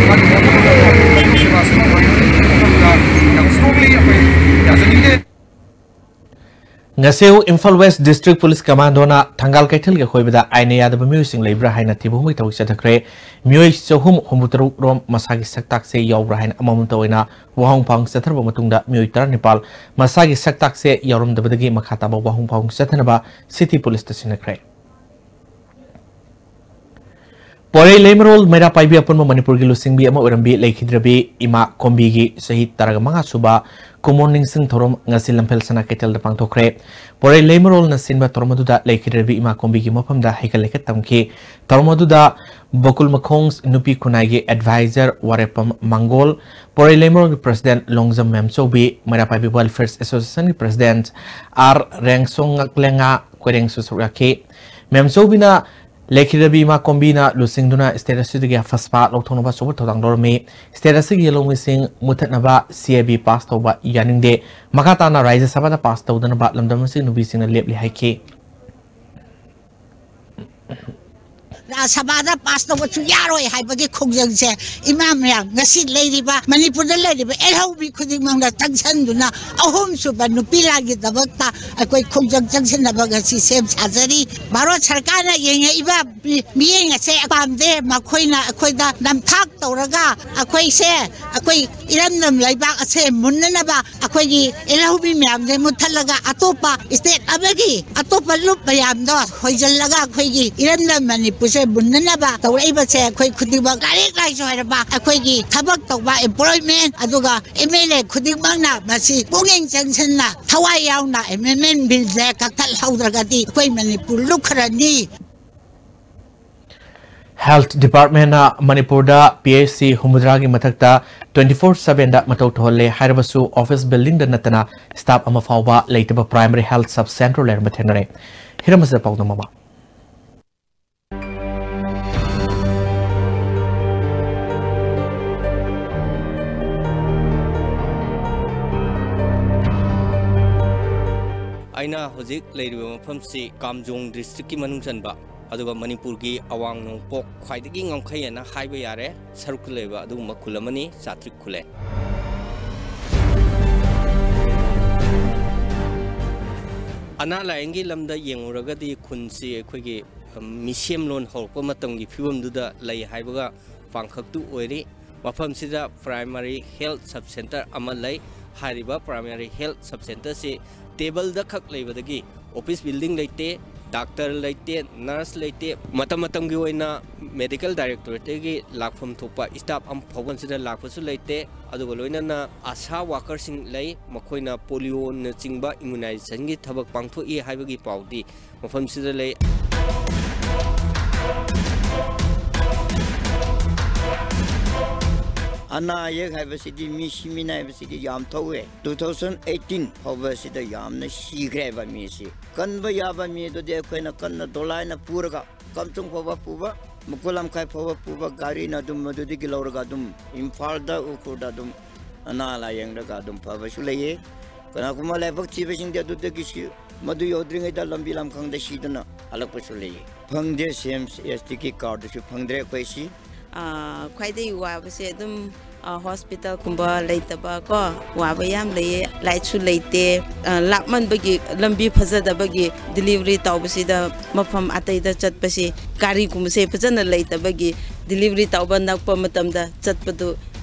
ꯃꯍꯥꯛꯀꯤ ꯃꯇꯝꯗ ꯌꯥꯝ ꯏꯁꯇ꯭ꯔꯣꯡꯂꯤ ꯑꯩꯈꯣꯏ ꯌꯥꯖꯅꯤꯡꯗꯦ꯫ ꯉꯁꯤ ꯏꯝꯐꯥꯜ ꯋꯦꯁ ꯗꯤꯁꯇ꯭ꯔꯤꯛ ꯄꯨꯂꯤꯁ ꯀꯃꯥꯟꯗꯣꯅ ꯊꯪꯒꯥꯜ ꯀꯩꯊꯦꯜꯒꯤ ꯑꯀꯣꯏꯕꯗ ꯑꯥꯏꯟꯅ ꯌꯥꯗꯕ ꯃꯤꯑꯣꯏꯁꯤꯡ ꯂꯩꯕ꯭ꯔꯥ ꯍꯥꯏꯅ ꯊꯤꯕ ꯍꯨꯝꯕꯒꯤ ꯊꯕꯛ ꯆꯠꯊꯈ꯭ꯔꯦ꯫ ꯃꯤꯑꯣꯏ ꯆꯍꯨꯝ ꯍꯨꯝꯐꯨ ꯇꯔꯨꯛ ꯔꯣꯝ ꯃꯁꯥꯒꯤ ꯁꯛꯇꯥꯛꯁꯦ ꯌꯥꯎꯕ꯭ꯔꯥ ꯍꯥꯏꯅ ꯑꯃꯃꯝꯇ ꯑꯣꯏꯅ ꯋꯥꯍꯪ ꯄꯥꯎꯍꯪ ꯆꯠꯊꯔꯕ ꯃꯇꯨꯡꯗ ꯃꯤꯑꯣꯏ ꯇꯔꯥꯅꯤꯄꯥꯜ ꯃꯁꯥꯒꯤ ꯁꯛꯇꯥꯛꯁꯦ ꯌꯥꯎꯔꯝꯗꯕꯗꯒꯤ ꯃꯈꯥ ꯇꯥꯕ ꯋꯥꯍꯪ ꯄꯥꯎꯍꯪ ꯆꯠꯊꯅꯕ ꯁꯤꯇꯤ ꯄꯨꯂꯤꯁꯇ ꯁꯤꯟꯅꯈ꯭ꯔꯦ꯫ ꯄꯣꯔꯩ ꯂꯩꯃꯔꯣꯜ ꯃꯩꯔꯥ ꯄꯥꯏꯕꯤ ꯑꯄꯨꯟꯕ ꯃꯅꯤꯄꯨꯔꯒꯤ ꯂꯨꯆꯤꯡꯕꯤ ꯑꯃ ꯑꯣꯏꯔꯝꯕꯤ ꯂꯩꯈꯤꯗ꯭ꯔꯕꯤ ꯏꯃꯥ ꯀꯣꯝꯕꯤꯒꯤ ꯆꯍꯤ ꯇꯔꯥꯃꯉꯥ ꯁꯨꯕ ꯀꯨꯃꯣꯟ ꯅꯤꯡꯁꯤꯡ ꯊꯧꯔꯝ ꯉꯁꯤ ꯂꯝꯐꯦꯜ ꯁꯅꯥ ꯀꯩꯊꯦꯜꯗ ꯄꯥꯡꯊꯣꯛꯈ꯭ꯔꯦ꯫ ꯄꯣꯔꯩ ꯂꯩꯃꯔꯣꯜꯅ ꯁꯤꯟꯕ ꯊꯧꯔꯝ ꯑꯗꯨꯗ ꯂꯩꯈꯤꯗ꯭ꯔꯕꯤ ꯏꯃꯥ ꯀꯣꯝꯕꯤꯒꯤ ꯃꯐꯝꯗ ꯍꯩꯀꯠ ꯂꯩꯀꯠ ꯇꯝꯈꯤ꯫ ꯊꯧꯔꯝ ꯑꯗꯨꯗ ꯕꯀꯨꯜ ꯃꯈꯣꯡ ꯅꯨꯄꯤ ꯈꯨꯟꯅꯥꯏꯒꯤ ꯑꯦꯗꯚꯥꯏꯖꯔ ꯋꯥꯔꯦꯞꯄꯝ ꯃꯪꯒꯣꯜ, ꯄꯣꯔꯩ ꯂꯩꯃꯔꯣꯜꯒꯤ president Longjam ꯃꯦꯝꯆꯧꯕꯤ, ꯃꯩꯔꯥ ꯄꯥꯏꯕꯤ welfare ꯑꯦꯁꯣꯁꯤꯌꯦꯁꯟꯒꯤ president R ꯔꯦꯡꯁꯣꯡ ꯉꯛꯂꯦꯉꯥ ꯀꯣꯏꯔꯦꯡꯁꯨ ꯁꯔꯨꯛ ꯌꯥꯈꯤ꯫ ꯃꯦꯝꯆꯧꯕꯤꯅ ꯂꯩꯈꯤꯗꯕꯤ ꯏꯃꯥ ꯀꯣꯝꯕꯤꯅ ꯂꯨꯆꯤꯡꯗꯨꯅ ꯁ꯭ꯇꯦꯠ ꯑꯁꯤꯗꯒꯤ ꯐꯁꯄꯥ ꯂꯧꯊꯣꯛꯅꯕ ꯑꯆꯧꯕ ꯊꯧꯗꯥꯡ ꯂꯧꯔꯝꯃꯤ꯫ ꯁ꯭ꯇꯦꯠ ꯑꯁꯤꯒꯤ ꯌꯦꯜꯍꯧꯃꯤꯁꯤꯡ ꯃꯨꯊꯠꯅꯕ ꯁꯤ ꯑꯦ ꯕꯤ ꯄꯥꯁ ꯇꯧꯕ ꯌꯥꯅꯤꯡꯗꯦ꯫ ꯃꯈꯥ ꯇꯥꯅ ꯔꯥꯖ꯭ꯌ ꯁꯚꯥꯗ ꯄꯥꯁ ꯇꯧꯗꯅꯕ ꯂꯝꯗꯝ ꯑꯁꯤꯒꯤ ꯅꯨꯄꯤꯁꯤꯡꯅ ꯂꯦꯞꯂꯤ ꯍꯥꯏꯈꯤ꯫ ꯔꯥꯖ꯭ꯌ ꯁꯚꯥꯗ ꯄꯥꯁ ꯇꯧꯕꯁꯨ ꯌꯥꯔꯣꯏ ꯍꯥꯏꯕꯒꯤ ꯈꯣꯡꯖꯪꯁꯦ ꯏꯃꯥ ꯃꯌꯥꯝ ꯉꯁꯤ ꯂꯩꯔꯤꯕ ꯃꯅꯤꯄꯨꯔꯗ ꯂꯩꯔꯤꯕ ꯌꯦꯜꯍꯧꯃꯤ ꯈꯨꯗꯤꯡꯃꯛꯅ ꯆꯪꯁꯟꯗꯨꯅ ꯑꯍꯨꯝꯁꯨꯕ ꯅꯨꯄꯤ ꯂꯥꯟꯒꯤꯗꯃꯛꯇ ꯑꯩꯈꯣꯏ ꯈꯣꯡꯖꯪ ꯆꯪꯁꯤꯟꯅꯕ ꯉꯁꯤ ꯁꯦꯝ ꯁꯥꯖꯔꯤ꯫ ꯚꯥꯔꯠ ꯁꯔꯀꯥꯔꯅ ꯌꯦꯡꯉꯛꯏꯕ ꯃꯤ-, ꯃꯤꯠꯌꯦꯡ ꯑꯁꯦ ꯄꯥꯝꯗꯦ꯫ ꯃꯈꯣꯏꯅ ꯑꯩꯈꯣꯏꯗ ꯅꯝꯊꯥꯛ ꯇꯧꯔꯒ ꯑꯩꯈꯣꯏꯁꯦ, ꯑꯩꯈꯣꯏ ꯏꯔꯝꯗꯝ ꯂꯩꯕꯥꯛ ꯑꯁꯦ ꯃꯨꯟꯅꯅꯕ ꯑꯩꯈꯣꯏꯒꯤ ꯌꯦꯜꯍꯧꯃꯤ ꯃꯌꯥꯝꯁꯦ ꯃꯨꯠꯊꯠꯂꯒ ꯑꯇꯣꯞꯄ ꯁ꯭ꯇꯦꯠ ꯑꯃꯒꯤ ꯑꯇꯣꯞꯄ ꯂꯨꯞ ꯃꯌꯥꯝꯗꯣ ꯍꯣꯏꯖꯜꯂꯒ ꯑꯩꯈꯣꯏꯒꯤ ꯏꯔꯝꯗꯝ ꯃꯅꯤꯄꯨꯔꯁꯦ ꯃꯨꯟꯅꯅꯕ ꯇꯧꯔꯛꯏꯕꯁꯦ ꯑꯩꯈꯣꯏ ꯈꯨꯗꯤꯡꯃꯛ ꯂꯥꯏꯔꯤꯛ ꯂꯥꯏꯁꯨ ꯍꯩꯔꯕ ꯑꯩꯈꯣꯏꯒꯤ ꯊꯕꯛ ꯇꯧꯕ employment ꯑꯗꯨꯒ M L A ꯈꯨꯗꯤꯡꯃꯛꯅ ꯃꯁꯤ ꯄꯨꯛꯅꯤꯡ ꯆꯪꯁꯤꯟꯅ ꯊꯋꯥꯏ ꯌꯥꯎꯅ amendment billꯁꯦ ꯀꯛꯊꯠꯍꯧꯗ꯭ꯔꯒꯗꯤ ꯑꯩꯈꯣꯏ ꯃꯅꯤꯄꯨꯔ ꯂꯨꯞꯈ꯭ꯔꯅꯤ꯫ Health Departmentꯅ ꯃꯅꯤꯄꯨꯔꯗ P H C ꯍꯨꯝꯐꯨꯇꯔꯥꯒꯤ ꯃꯊꯛꯇ twenty four sevenꯗ ꯃꯊꯧ ꯇꯧꯍꯜꯂꯦ ꯍꯥꯏꯔꯕꯁꯨ office buildingꯗ ꯅꯠꯇꯅ staff ꯑꯃ ꯐꯥꯎꯕ ꯂꯩꯇꯕ primary health sub center ꯂꯩꯔꯝꯕ ꯊꯦꯡꯅꯔꯦ꯫ ꯍꯤꯔꯝ ꯑꯁꯤꯗ ꯄꯥꯎꯗꯝ ꯑꯃ꯫ ꯑꯩꯅ ꯍꯧꯖꯤꯛ ꯂꯩꯔꯤꯕ ꯃꯐꯝꯁꯤ ꯀꯥꯝꯖꯣꯡ districtꯀꯤ ꯃꯅꯨꯡ ꯆꯟꯕ, ꯑꯗꯨꯒ ꯃꯅꯤꯄꯨꯔꯒꯤ ꯑꯋꯥꯡ ꯅꯣꯡꯄꯣꯛ ꯈ꯭ꯋꯥꯏꯗꯒꯤ ꯉꯝꯈꯩ ꯍꯥꯏꯅ ꯍꯥꯏꯕ ꯌꯥꯔꯦ ꯁꯔꯨꯛꯇ ꯂꯩꯕ ꯑꯗꯨꯒꯨꯝꯕ ꯈꯨꯜ ꯑꯃꯅꯤ, ꯆꯥꯇ꯭ꯔꯤꯛ ꯈꯨꯜꯂꯦ꯫ ꯑꯅꯥ ꯂꯥꯏꯌꯦꯡꯒꯤ ꯂꯝꯗ ꯌꯦꯡꯉꯨꯔꯒꯗꯤ ꯈꯨꯟꯁꯤ ꯑꯩꯈꯣꯏꯒꯤ, ꯎꯝ, ꯃꯤꯁꯦꯝꯂꯣꯟ ꯍꯧꯔꯛꯄ ꯃꯇꯝꯒꯤ ꯐꯤꯕꯝꯗꯨꯗ ꯂꯩ ꯍꯥꯏꯕꯒ ꯄꯥꯡꯈꯛꯇꯨ ꯑꯣꯏꯔꯤ꯫ ꯃꯐꯝꯁꯤꯗ primary health sub center ꯑꯃ ꯂꯩ꯫ ꯍꯥꯏꯔꯤꯕ primary health sub centerꯁꯤ tableꯗ ꯈꯛ ꯂꯩꯕꯗꯒꯤ office building ꯂꯩꯇꯦ, doctor ꯂꯩꯇꯦ, nurse ꯂꯩꯇꯦ꯫ ꯃꯇꯝ ꯃꯇꯝꯒꯤ ꯑꯣꯏꯅ medical directorateꯇꯒꯤ ꯂꯥꯛꯐꯝ ꯊꯣꯛꯄ staff ꯑꯃ ꯐꯥꯎꯕ ꯁꯤꯗ ꯂꯥꯛꯄꯁꯨ ꯂꯩꯇꯦ꯫ ꯑꯗꯨꯒ ꯂꯣꯏꯅꯅ ASHA workerꯁꯤꯡ ꯂꯩ, ꯃꯈꯣꯏꯅ polioꯅꯆꯤꯡꯕ immunizationꯒꯤ ꯊꯕꯛ ꯄꯥꯡꯊꯣꯛꯏ ꯍꯥꯏꯕꯒꯤ ꯄꯥꯎꯗꯤ ꯃꯐꯝꯁꯤꯗ ꯂꯩ꯫ ꯑꯅꯥ ꯑꯌꯦꯛ ꯍꯥꯏꯕꯁꯤꯗꯤ, ꯃꯤ ꯁꯤꯃꯤꯟꯅ ꯍꯥꯏꯕꯁꯤꯗꯤ ꯌꯥꯝ ꯊꯣꯛꯑꯦ꯫ Two thousand eighteen ꯐꯥꯎꯕꯁꯤꯗ ꯌꯥꯝꯅ ꯁꯤꯈ꯭ꯔꯦꯕ ꯃꯤꯁꯤ꯫ ꯀꯟꯕ ꯌꯥꯕ ꯃꯤ ꯑꯗꯨꯗꯤ ꯑꯩꯈꯣꯏꯅ ꯀꯟꯅ ꯗꯣꯂꯥꯏꯅ ꯄꯨꯔꯒ ꯀꯝꯆꯨꯡ ꯐꯥꯎꯕ ꯄꯨꯕ, ꯃꯀꯨ ꯂꯝꯈꯥꯏ ꯐꯥꯎꯕ ꯄꯨꯕ ꯒꯥꯔꯤꯅ ꯑꯗꯨꯝ ꯃꯗꯨꯗꯒꯤ ꯂꯧꯔꯒ ꯑꯗꯨꯝ ꯏꯝꯐꯥꯜꯗ, ꯎꯈ꯭ꯔꯨꯜꯗ ꯑꯗꯨꯝ ꯑꯅꯥ ꯂꯥꯌꯦꯡꯂꯒ ꯑꯗꯨꯝ ꯐꯕꯁꯨ ꯂꯩꯌꯦ꯫ ꯀꯅꯥꯒꯨꯝꯕ ꯂꯥꯏꯕꯛ ꯊꯤꯕꯁꯤꯡꯗꯤ ꯑꯗꯨꯗꯒꯤ ꯁꯤ, ꯃꯗꯨ ꯌꯧꯗ꯭ꯔꯤꯉꯩꯗ ꯂꯝꯕꯤ ꯂꯝꯈꯥꯡꯗ ꯁꯤꯗꯨꯅ ꯍꯜꯂꯛꯄꯁꯨ ꯂꯩꯌꯦ꯫ ꯐꯪꯗꯦ, ꯁꯤ ꯑꯦꯝ ꯑꯦꯁ ꯇꯤꯒꯤ ꯀꯥꯔꯗꯨꯁꯨ ꯐꯪꯗ꯭ꯔꯦ ꯑꯩꯈꯣꯏ ꯁꯤ꯫ ꯑꯥ, ꯈ꯭ꯋꯥꯏꯗꯒꯤ ꯋꯥꯕꯁꯦ ꯑꯗꯨꯝ, ꯑꯥ, ꯍꯣꯁꯄꯤꯇꯥꯜꯒꯨꯝꯕ ꯂꯩꯇꯕ ꯀꯣ, ꯋꯥꯕ ꯌꯥꯝ ꯂꯩꯌꯦ꯫ ꯂꯥꯏꯠꯁꯨ ꯂꯩꯇꯦ꯫ ꯑꯥ, ꯂꯥꯞꯃꯟꯕꯒꯤ, ꯂꯝꯕꯤ ꯐꯖꯗꯕꯒꯤ ꯗꯤꯂꯤꯚꯔꯤ ꯇꯧꯕꯁꯤꯗ ꯃꯐꯝ ꯑꯇꯩꯗ ꯆꯠꯄꯁꯤ ꯒꯥꯔꯤꯒꯨꯝꯕꯁꯦ ꯐꯖꯅ ꯂꯩꯇꯕꯒꯤ ꯗꯤꯂꯤꯚꯔꯤ ꯇꯧꯕ ꯅꯛꯄ ꯃꯇꯝꯗ ꯆꯠꯄꯗꯨ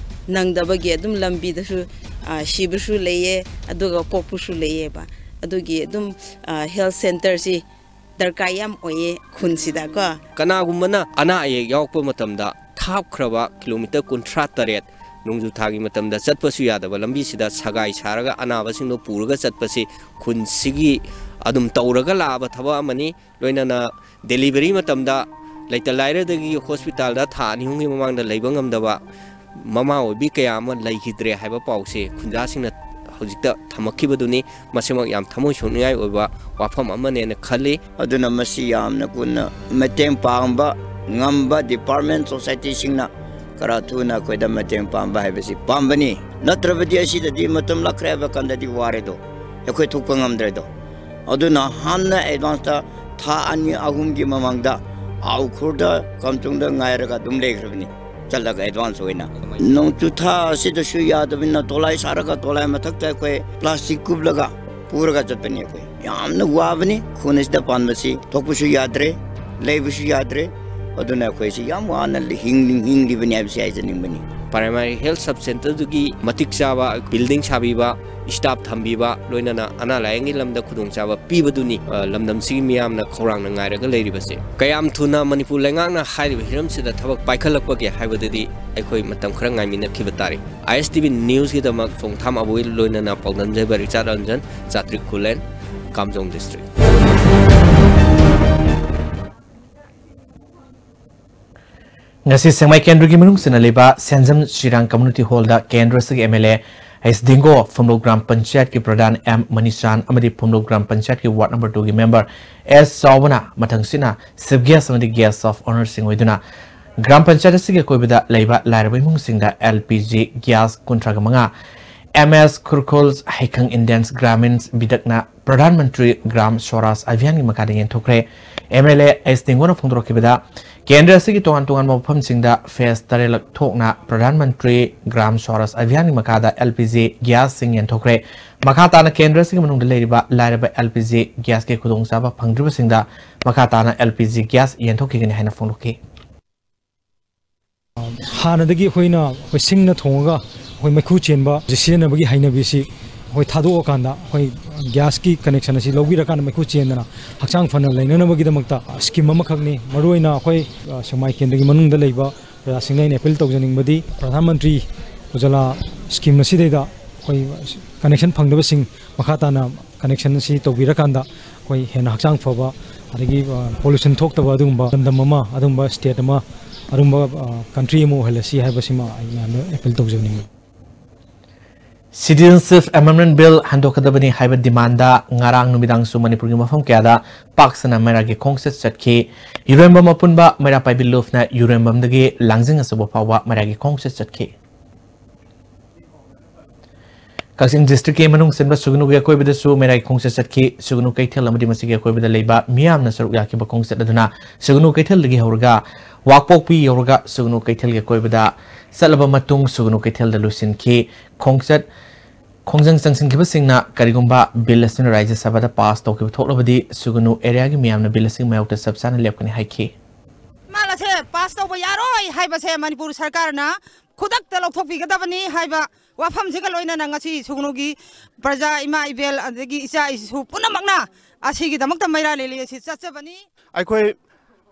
ꯅꯪꯗꯕꯒꯤ ꯑꯗꯨꯝ ꯂꯝꯕꯤꯗꯁꯨ, ꯑꯥ, ꯁꯤꯕꯁꯨ ꯂꯩꯌꯦ, ꯑꯗꯨꯒ ꯄꯣꯛꯄꯁꯨ ꯂꯩꯌꯦꯕ꯫ ꯑꯗꯨꯒꯤ ꯑꯗꯨꯝ, ꯑꯥ, ꯍꯦꯜꯊ ꯁꯦꯟꯇꯔꯁꯤ ꯗꯔꯀꯥꯔ ꯌꯥꯝ ꯑꯣꯏꯌꯦ ꯈꯨꯟꯁꯤꯗꯀꯣ꯫ ꯀꯅꯥꯒꯨꯝꯕꯅ ꯑꯅꯥ ꯑꯌꯦꯛ ꯌꯥꯎꯔꯛꯄ ꯃꯇꯝꯗ ꯊꯥꯞꯈ꯭ꯔꯕ ꯀꯤꯂꯣꯃꯤꯇꯔ ꯀꯨꯟꯊ꯭ꯔꯥ ꯇꯔꯦꯠ ꯅꯣꯡꯖꯨ ꯊꯥꯒꯤ ꯃꯇꯝꯗ ꯆꯠꯄꯁꯨ ꯌꯥꯗꯕ ꯂꯝꯕꯤꯁꯤꯗ ꯁꯒꯥꯏ ꯁꯥꯔꯒ ꯑꯅꯥꯕꯁꯤꯡꯗꯣ ꯄꯨꯔꯒ ꯆꯠꯄꯁꯤ ꯈꯨꯟꯁꯤꯒꯤ ꯑꯗꯨꯝ ꯇꯧꯔꯒ ꯂꯥꯛꯑꯕ ꯊꯕꯛ ꯑꯃꯅꯤ꯫ ꯂꯣꯏꯅꯅ ꯗꯦꯂꯤꯚꯔꯤ ꯃꯇꯝꯗ ꯂꯩꯇ ꯂꯥꯏꯔꯗꯒꯤ ꯍꯣꯁꯄꯤꯇꯥꯜꯗ ꯊꯥ ꯑꯅꯤ ꯑꯍꯨꯝꯒꯤ ꯃꯃꯥꯡꯗ ꯂꯩꯕ ꯉꯝꯗꯕ ꯃꯃꯥ ꯑꯣꯏꯕꯤ ꯀꯌꯥ ꯑꯃ ꯂꯩꯈꯤꯗ꯭ꯔꯦ ꯍꯥꯏꯕ ꯄꯥꯎꯁꯦ ꯈꯨꯟꯖꯥꯁꯤꯡꯅ ꯍꯧꯖꯤꯛꯇ ꯊꯝꯃꯛꯈꯤꯕꯗꯨꯅꯤ꯫ ꯃꯁꯤꯃꯛ ꯌꯥꯝ ꯊꯃꯣꯏ ꯁꯣꯛꯅꯤꯡꯉꯥꯏ ꯑꯣꯏꯕ ꯋꯥꯐꯝ ꯑꯃꯅꯦꯅ ꯈꯜꯂꯤ꯫ ꯑꯗꯨꯅ ꯃꯁꯤ ꯌꯥꯝꯅ ꯀꯨꯟꯅ ꯃꯇꯦꯡ ꯄꯥꯡꯕ ꯉꯝꯕ ꯗꯤꯄꯥꯔꯠꯃꯦꯟ, ꯁꯣꯁꯥꯏꯇꯤꯁꯤꯡꯅ ꯈꯔ ꯊꯨꯅ ꯑꯩꯈꯣꯏꯗ ꯃꯇꯦꯡ ꯄꯥꯡꯕ ꯍꯥꯏꯕꯁꯤ ꯄꯥꯝꯕꯅꯤ꯫ ꯅꯠꯇ꯭ꯔꯕꯗꯤ ꯑꯁꯤꯗꯗꯤ ꯃꯇꯝ ꯂꯥꯛꯈ꯭ꯔꯦ ꯍꯥꯏꯕ ꯀꯥꯟꯗꯗꯤ ꯋꯥꯔꯦꯗꯣ, ꯑꯩꯈꯣꯏ ꯊꯣꯛꯄ ꯉꯝꯗ꯭ꯔꯦꯗꯣ꯫ ꯑꯗꯨꯅ ꯍꯥꯟꯅ ꯑꯦꯗꯚꯥꯟꯁꯇ ꯊꯥ ꯑꯅꯤ ꯑꯍꯨꯝꯒꯤ ꯃꯃꯥꯡꯗ ꯎꯈ꯭ꯔꯨꯜꯗ ꯀꯝꯆꯨꯡꯗ ꯉꯥꯏꯔꯒ ꯑꯗꯨꯝ ꯂꯩꯈ꯭ꯔꯕꯅꯤ, ꯆꯠꯂꯒ ꯑꯦꯗꯚꯥꯟꯁ ꯑꯣꯏꯅ꯫ ꯅꯣꯡꯖꯨ ꯊꯥ ꯑꯁꯤꯗꯁꯨ ꯌꯥꯗꯕꯅꯤꯅ ꯇꯣꯂꯥꯏ ꯁꯥꯔꯒ ꯇꯣꯂꯥꯏ ꯃꯊꯛꯇ ꯑꯩꯈꯣꯏ ꯄ꯭ꯂꯥꯁꯇꯤꯛ ꯀꯨꯞꯂꯒ ꯄꯨꯔꯒ ꯆꯠꯄꯅꯤ ꯑꯩꯈꯣꯏ꯫ ꯌꯥꯝꯅ ꯋꯥꯕꯅꯤ ꯈꯨꯟ ꯑꯁꯤꯗ ꯄꯥꯟꯕꯁꯤ꯫ ꯊꯣꯛꯄꯁꯨ ꯌꯥꯗ꯭ꯔꯦ, ꯂꯩꯕꯁꯨ ꯌꯥꯗ꯭ꯔꯦ꯫ ꯑꯗꯨꯅ ꯑꯩꯈꯣꯏꯁꯤ ꯌꯥꯝ ꯋꯥꯅ ꯍꯤꯡ-, ꯍꯤꯡꯂꯤꯕꯅꯤ ꯍꯥꯏꯕꯁꯤ ꯍꯥꯏꯖꯅꯤꯡꯕꯅꯤ꯫ ꯄ꯭ꯔꯥꯏꯃꯥꯔꯤ ꯍꯦꯜꯊ ꯁꯕ ꯁꯦꯟꯇꯔꯗꯨꯒꯤ ꯃꯇꯤꯛ ꯆꯥꯕ ꯕꯤꯜꯗꯤꯡ ꯁꯥꯕꯤꯕ, ꯁ꯭ꯇꯥꯐ ꯊꯝꯕꯤꯕ, ꯂꯣꯏꯅꯅ ꯑꯅꯥ ꯂꯥꯌꯦꯡꯒꯤ ꯂꯝꯗ ꯈꯨꯗꯣꯡꯆꯥꯕ ꯄꯤꯕꯗꯨꯅꯤ, ꯑ, ꯂꯝꯗꯝꯁꯤꯒꯤ ꯃꯤꯌꯥꯝꯅ ꯈꯧꯔꯥꯡꯅ ꯉꯥꯏꯔꯒ ꯂꯩꯔꯤꯕꯁꯦ꯫ ꯀꯌꯥꯝ ꯊꯨꯅ ꯃꯅꯤꯄꯨꯔ ꯂꯩꯉꯥꯛꯅ ꯍꯥꯏꯔꯤꯕ ꯍꯤꯔꯝꯁꯤꯗ ꯊꯕꯛ ꯄꯥꯏꯈꯠꯂꯛꯄꯒꯦ ꯍꯥꯏꯕꯗꯨꯗꯤ ꯑꯩꯈꯣꯏ ꯃꯇꯝ ꯈꯔ ꯉꯥꯏꯃꯤꯟꯅꯈꯤꯕ ꯇꯥꯔꯦ꯫ ꯑꯥꯏ ꯑꯦꯁ ꯇꯤ ꯚꯤ ꯅ꯭ꯌꯨꯁꯀꯤꯗꯃꯛ ꯆꯣꯡꯊꯥꯝ ꯑꯕꯣꯏ ꯂꯣꯏꯅꯅ ꯄꯥꯎꯗꯝꯖꯕ ꯔꯤꯆꯥꯔꯗ ꯔꯟꯖꯟ, ꯆꯥꯇ꯭ꯔꯤꯛ ꯈꯨꯂꯦꯟ, ꯀꯥꯝꯖꯣꯡ ꯗꯤꯁꯇ꯭ꯔꯤꯛ꯫ ꯉꯁꯤ ꯁꯦꯛꯃꯥꯏ ꯀꯦꯟꯗ꯭ꯔꯒꯤ ꯃꯅꯨꯡ ꯆꯟꯅ ꯂꯩꯕ ꯁꯦꯟꯖꯝ ꯁꯤꯔꯥꯡ ꯀꯝꯃ꯭ꯌꯨꯅꯤꯇꯤ ꯍꯣꯜꯗ ꯀꯦꯟꯗ꯭ꯔ ꯑꯁꯤꯒꯤ M L A S Dingo, Phamlou ꯒ꯭ꯔꯥꯝ ꯄꯟꯆꯥꯌꯠꯀꯤ ꯄ꯭ꯔꯙꯥꯟ ꯑꯦꯝ ꯃꯅꯤꯆꯥꯟ ꯑꯃꯗꯤ ꯐꯝꯂꯧ ꯒ꯭ꯔꯥꯝ ꯄꯟꯆꯥꯌꯠꯀꯤ ꯋꯥꯔꯗ ꯅꯝꯕꯔ ꯇꯨꯒꯤ ꯃꯦꯝꯕꯔ ꯑꯦꯁ ꯆꯥꯎꯕꯅ ꯃꯊꯪꯁꯤꯠꯅ ꯆꯤꯐ ꯒꯦꯁ ꯑꯃꯗꯤ ꯒꯦꯁ ꯑꯣꯐ ꯑꯣꯅꯔꯁꯤꯡ ꯑꯣꯏꯗꯨꯅ ꯒ꯭ꯔꯥꯝ ꯄꯟꯆꯥꯌꯠ ꯑꯁꯤꯒꯤ ꯑꯀꯣꯏꯕꯗ ꯂꯩꯕ ꯂꯥꯏꯔꯕ ꯏꯃꯨꯡꯁꯤꯡꯗ ꯑꯦꯜ ꯄꯤ ꯖꯤ ꯒ꯭ꯌꯥꯁ ꯀꯨꯟꯊ꯭ꯔꯥꯒ ꯃꯉꯥ, ꯑꯦꯝ ꯑꯦꯁ ꯈꯨꯔꯈꯨꯜ ꯍꯩꯈꯪ ꯏꯟꯗꯤꯌꯟꯁ ꯒ꯭ꯔꯥꯃꯤꯟ ꯕꯤꯗꯛꯅ ꯄ꯭ꯔꯙꯥꯟ ꯃꯟꯇ꯭ꯔꯤ ꯒ꯭ꯔꯥꯝ ꯁ꯭ꯋꯔꯥꯖ ꯑꯚꯤꯌꯥꯟꯒꯤ ꯃꯈꯥꯗ ꯌꯦꯟꯊꯣꯛꯈ꯭ꯔꯦ꯫ ꯑꯦꯝ ꯑꯦꯜ ꯑꯦ ꯑꯦꯁ ꯗꯤꯡꯒꯣꯅ ꯐꯣꯡꯗꯣꯔꯛꯈꯤꯕꯗ, ꯀꯦꯟꯗ꯭ꯔ ꯑꯁꯤꯒꯤ ꯇꯣꯉꯥꯟ ꯇꯣꯉꯥꯟꯕ ꯃꯐꯝꯁꯤꯡꯗ ꯐꯦꯁ ꯇꯔꯦꯠꯂꯛ ꯊꯣꯛꯅ ꯄ꯭ꯔꯙꯥꯟ ꯃꯟꯇ꯭ꯔꯤ ꯒ꯭ꯔꯥꯝ ꯁ꯭ꯋꯔꯥꯖ ꯑꯚꯤꯌꯥꯟꯒꯤ ꯃꯈꯥꯗ ꯑꯦꯜ ꯄꯤ ꯖꯤ ꯒ꯭ꯌꯥꯁꯁꯤꯡ ꯌꯦꯟꯊꯣꯛꯈ꯭ꯔꯦ꯫ ꯃꯈꯥ ꯇꯥꯅ ꯀꯦꯟꯗ꯭ꯔ ꯑꯁꯤꯒꯤ ꯃꯅꯨꯡꯗ ꯂꯩꯔꯤꯕ ꯂꯥꯏꯔꯕ ꯑꯦꯜ ꯄꯤ ꯖꯤ ꯒ꯭ꯌꯥꯁꯀꯤ ꯈꯨꯗꯣꯡꯆꯥꯕ ꯐꯪꯗ꯭ꯔꯤꯕꯁꯤꯡꯗ ꯃꯈꯥ ꯇꯥꯅ ꯑꯦꯜ ꯄꯤ ꯖꯤ ꯒ꯭ꯌꯥꯁ ꯌꯦꯟꯊꯣꯛꯈꯤꯒꯅꯤ ꯍꯥꯏꯅ ꯐꯣꯡꯗꯣꯛꯈꯤ꯫ ꯍꯥꯟꯅꯗꯒꯤ ꯑꯩꯈꯣꯏꯅ ꯑꯩꯈꯣꯏ ꯁꯤꯡꯅ ꯊꯣꯡꯉꯒ ꯑꯩꯈꯣꯏ ꯃꯩꯈꯨ ꯆꯦꯟꯕ ꯁꯤꯖꯤꯟꯅꯕꯒꯤ ꯍꯩꯅꯕꯤꯁꯤ ꯑꯩꯈꯣꯏ ꯊꯥꯗꯣꯛꯑꯀꯥꯟꯗ ꯑꯩꯈꯣꯏ ꯒ꯭ꯌꯥꯁꯀꯤ ꯀꯅꯦꯛꯁꯟ ꯑꯁꯤ ꯂꯧꯕꯤꯔꯀꯥꯟꯗ ꯃꯩꯈꯨ ꯆꯦꯟꯗꯅ ꯍꯛꯆꯥꯡ ꯐꯅ ꯂꯩꯅꯅꯕꯒꯤꯗꯃꯛꯇ ꯁ꯭ꯀꯤꯝ ꯑꯃꯈꯛꯅꯤ꯫ ꯃꯔꯨꯑꯣꯏꯅ ꯑꯩꯈꯣꯏ, ꯑ, ꯁꯦꯛꯃꯥꯏ ꯀꯦꯟꯗ꯭ꯔꯒꯤ ꯃꯅꯨꯡꯗ ꯂꯩꯕ ꯄ꯭ꯔꯖꯥꯁꯤꯡꯗ ꯑꯩꯅ ꯑꯦꯄꯤꯜ ꯇꯧꯖꯅꯤꯡꯕꯗꯤ ꯄ꯭ꯔꯙꯥꯟ ꯃꯟꯇ꯭ꯔꯤ ꯎꯖꯥꯂꯥ ꯁ꯭ꯀꯤꯝ ꯑꯁꯤꯗꯩꯗ ꯑꯩꯈꯣꯏ ꯀꯅꯦꯛꯁꯟ ꯐꯪꯗꯕꯁꯤꯡ ꯃꯈꯥ ꯇꯥꯅ ꯀꯅꯦꯛꯁꯟ ꯑꯁꯤ ꯇꯧꯕꯤꯔꯀꯥꯟꯗ ꯑꯩꯈꯣꯏ ꯍꯦꯟꯅ ꯍꯛꯆꯥꯡ ꯐꯕ, ꯑꯗꯒꯤ, ꯑ, ꯄꯣꯂꯨꯁꯟ ꯊꯣꯛꯇꯕ ꯑꯗꯨꯒꯨꯝꯕ ꯂꯝꯗꯝ ꯑꯃ, ꯑꯗꯨꯒꯨꯝꯕ ꯁ꯭ꯇꯦꯠ ꯑꯃ, ꯑꯗꯨꯒꯨꯝꯕ, ꯑ, ꯀꯟꯇ꯭ꯔꯤ ꯑꯃ ꯑꯣꯏꯍꯜꯂꯁꯤ ꯍꯥꯏꯕꯁꯤꯃ ꯑꯩ ꯃꯌꯥꯝꯗ ꯑꯦꯄꯤꯜ ꯇꯧꯖꯅꯤꯡꯉꯤ꯫ ꯁꯤꯇꯤꯖꯦꯟꯁꯤꯞ ꯑꯦꯃꯦꯟꯗꯃꯦꯟꯠ ꯕꯤꯜ ꯍꯟꯗꯣꯛꯀꯗꯕꯅꯤ ꯍꯥꯏꯕ ꯗꯤꯃꯥꯟꯗ ꯉꯔꯥꯡ ꯅꯨꯃꯤꯗꯥꯡꯁꯨ ꯃꯅꯤꯄꯨꯔꯒꯤ ꯃꯐꯝ ꯀꯌꯥꯗ ꯄꯥꯛ ꯁꯟꯅ ꯃꯩꯔꯥꯒꯤ ꯈꯣꯡꯆꯠ ꯆꯠꯈꯤ꯫ ꯌꯨꯔꯦꯝꯕꯝ ꯑꯄꯨꯟꯕ ꯃꯩꯔꯥ ꯄꯥꯏꯕꯤ ꯂꯨꯞꯅ ꯌꯨꯔꯦꯝꯕꯝꯗꯒꯤ ꯂꯥꯡꯖꯤꯡ ꯑꯆꯧꯕ ꯐꯥꯎꯕ ꯃꯩꯔꯥꯒꯤ ꯈꯣꯡꯆꯠ ꯆꯠꯈꯤ꯫ ꯀꯛꯆꯤꯡ ꯗꯤꯁꯇ꯭ꯔꯤꯛꯀꯤ ꯃꯅꯨꯡ ꯆꯟꯕ ꯁꯨꯒꯅꯨꯒꯤ ꯑꯀꯣꯏꯕꯗꯁꯨ ꯃꯩꯔꯥꯒꯤ ꯈꯣꯡꯆꯠ ꯆꯠꯈꯤ꯫ ꯁꯨꯒꯅꯨ ꯀꯩꯊꯦꯜ ꯑꯃꯗꯤ ꯃꯁꯤꯒꯤ ꯑꯀꯣꯏꯕꯗ ꯂꯩꯕ ꯃꯤꯌꯥꯝꯅ ꯁꯔꯨꯛ ꯌꯥꯈꯤꯕ ꯈꯣꯡꯆꯠ ꯑꯗꯨꯅ ꯁꯨꯒꯅꯨ ꯀꯩꯊꯦꯜꯗꯒꯤ ꯍꯧꯔꯒ ꯋꯥꯛꯄꯣꯛꯄꯤ ꯌꯧꯔꯒ ꯁꯨꯒꯅꯨ ꯀꯩꯊꯦꯜꯒꯤ ꯑꯀꯣꯏꯕꯗ ꯆꯠꯂꯕ ꯃꯇꯨꯡ ꯁꯨꯒꯅꯨ ꯀꯩꯊꯦꯜꯗ ꯂꯣꯏꯁꯤꯟꯈꯤ꯫ ꯈꯣꯡꯆꯠ ꯈꯣꯡꯖꯪ ꯆꯪꯁꯤꯟꯈꯤꯕꯁꯤꯡꯅ ꯀꯔꯤꯒꯨꯝꯕ ꯕꯤꯜ ꯑꯁꯤꯅ ꯔꯥꯖ꯭ꯌ ꯁꯚꯥꯗ ꯄꯥꯁ ꯇꯧꯈꯤꯕ ꯊꯣꯛꯂꯕꯗꯤ ꯁꯨꯒꯅꯨ ꯑꯦꯔꯤꯌꯥꯒꯤ ꯃꯤꯌꯥꯝꯅ ꯕꯤꯜ ꯑꯁꯤꯒꯤ ꯃꯥꯌꯣꯛꯇ ꯆꯞ ꯆꯥꯅ ꯂꯦꯞꯀꯅꯤ ꯍꯥꯏꯈꯤ꯫ ꯃꯥꯜ ꯑꯁꯦ ꯄꯥꯁ ꯇꯧꯕ ꯌꯥꯔꯣꯏ ꯍꯥꯏꯕꯁꯦ ꯃꯅꯤꯄꯨꯔ ꯁꯔꯀꯥꯔꯅ ꯈꯨꯗꯛꯇ ꯂꯧꯊꯣꯛꯄꯤꯒꯗꯕꯅꯤ ꯍꯥꯏꯕ ꯋꯥꯐꯝꯁꯤꯒ ꯂꯣꯏꯅꯅ ꯉꯁꯤ ꯁꯨꯒꯅꯨꯒꯤ ꯄ꯭ꯔꯖꯥ, ꯏꯃꯥ ꯏꯕꯦꯜ, ꯑꯗꯒꯤ ꯏꯆꯥ ꯏꯁꯨ ꯄꯨꯝꯅꯃꯛꯅ ꯑꯁꯤꯒꯤꯗꯃꯛꯇ ꯃꯩꯔꯥ ꯂꯤꯂꯤ ꯑꯁꯤ ꯆꯠꯆꯕꯅꯤ꯫ ꯑꯩꯈꯣꯏ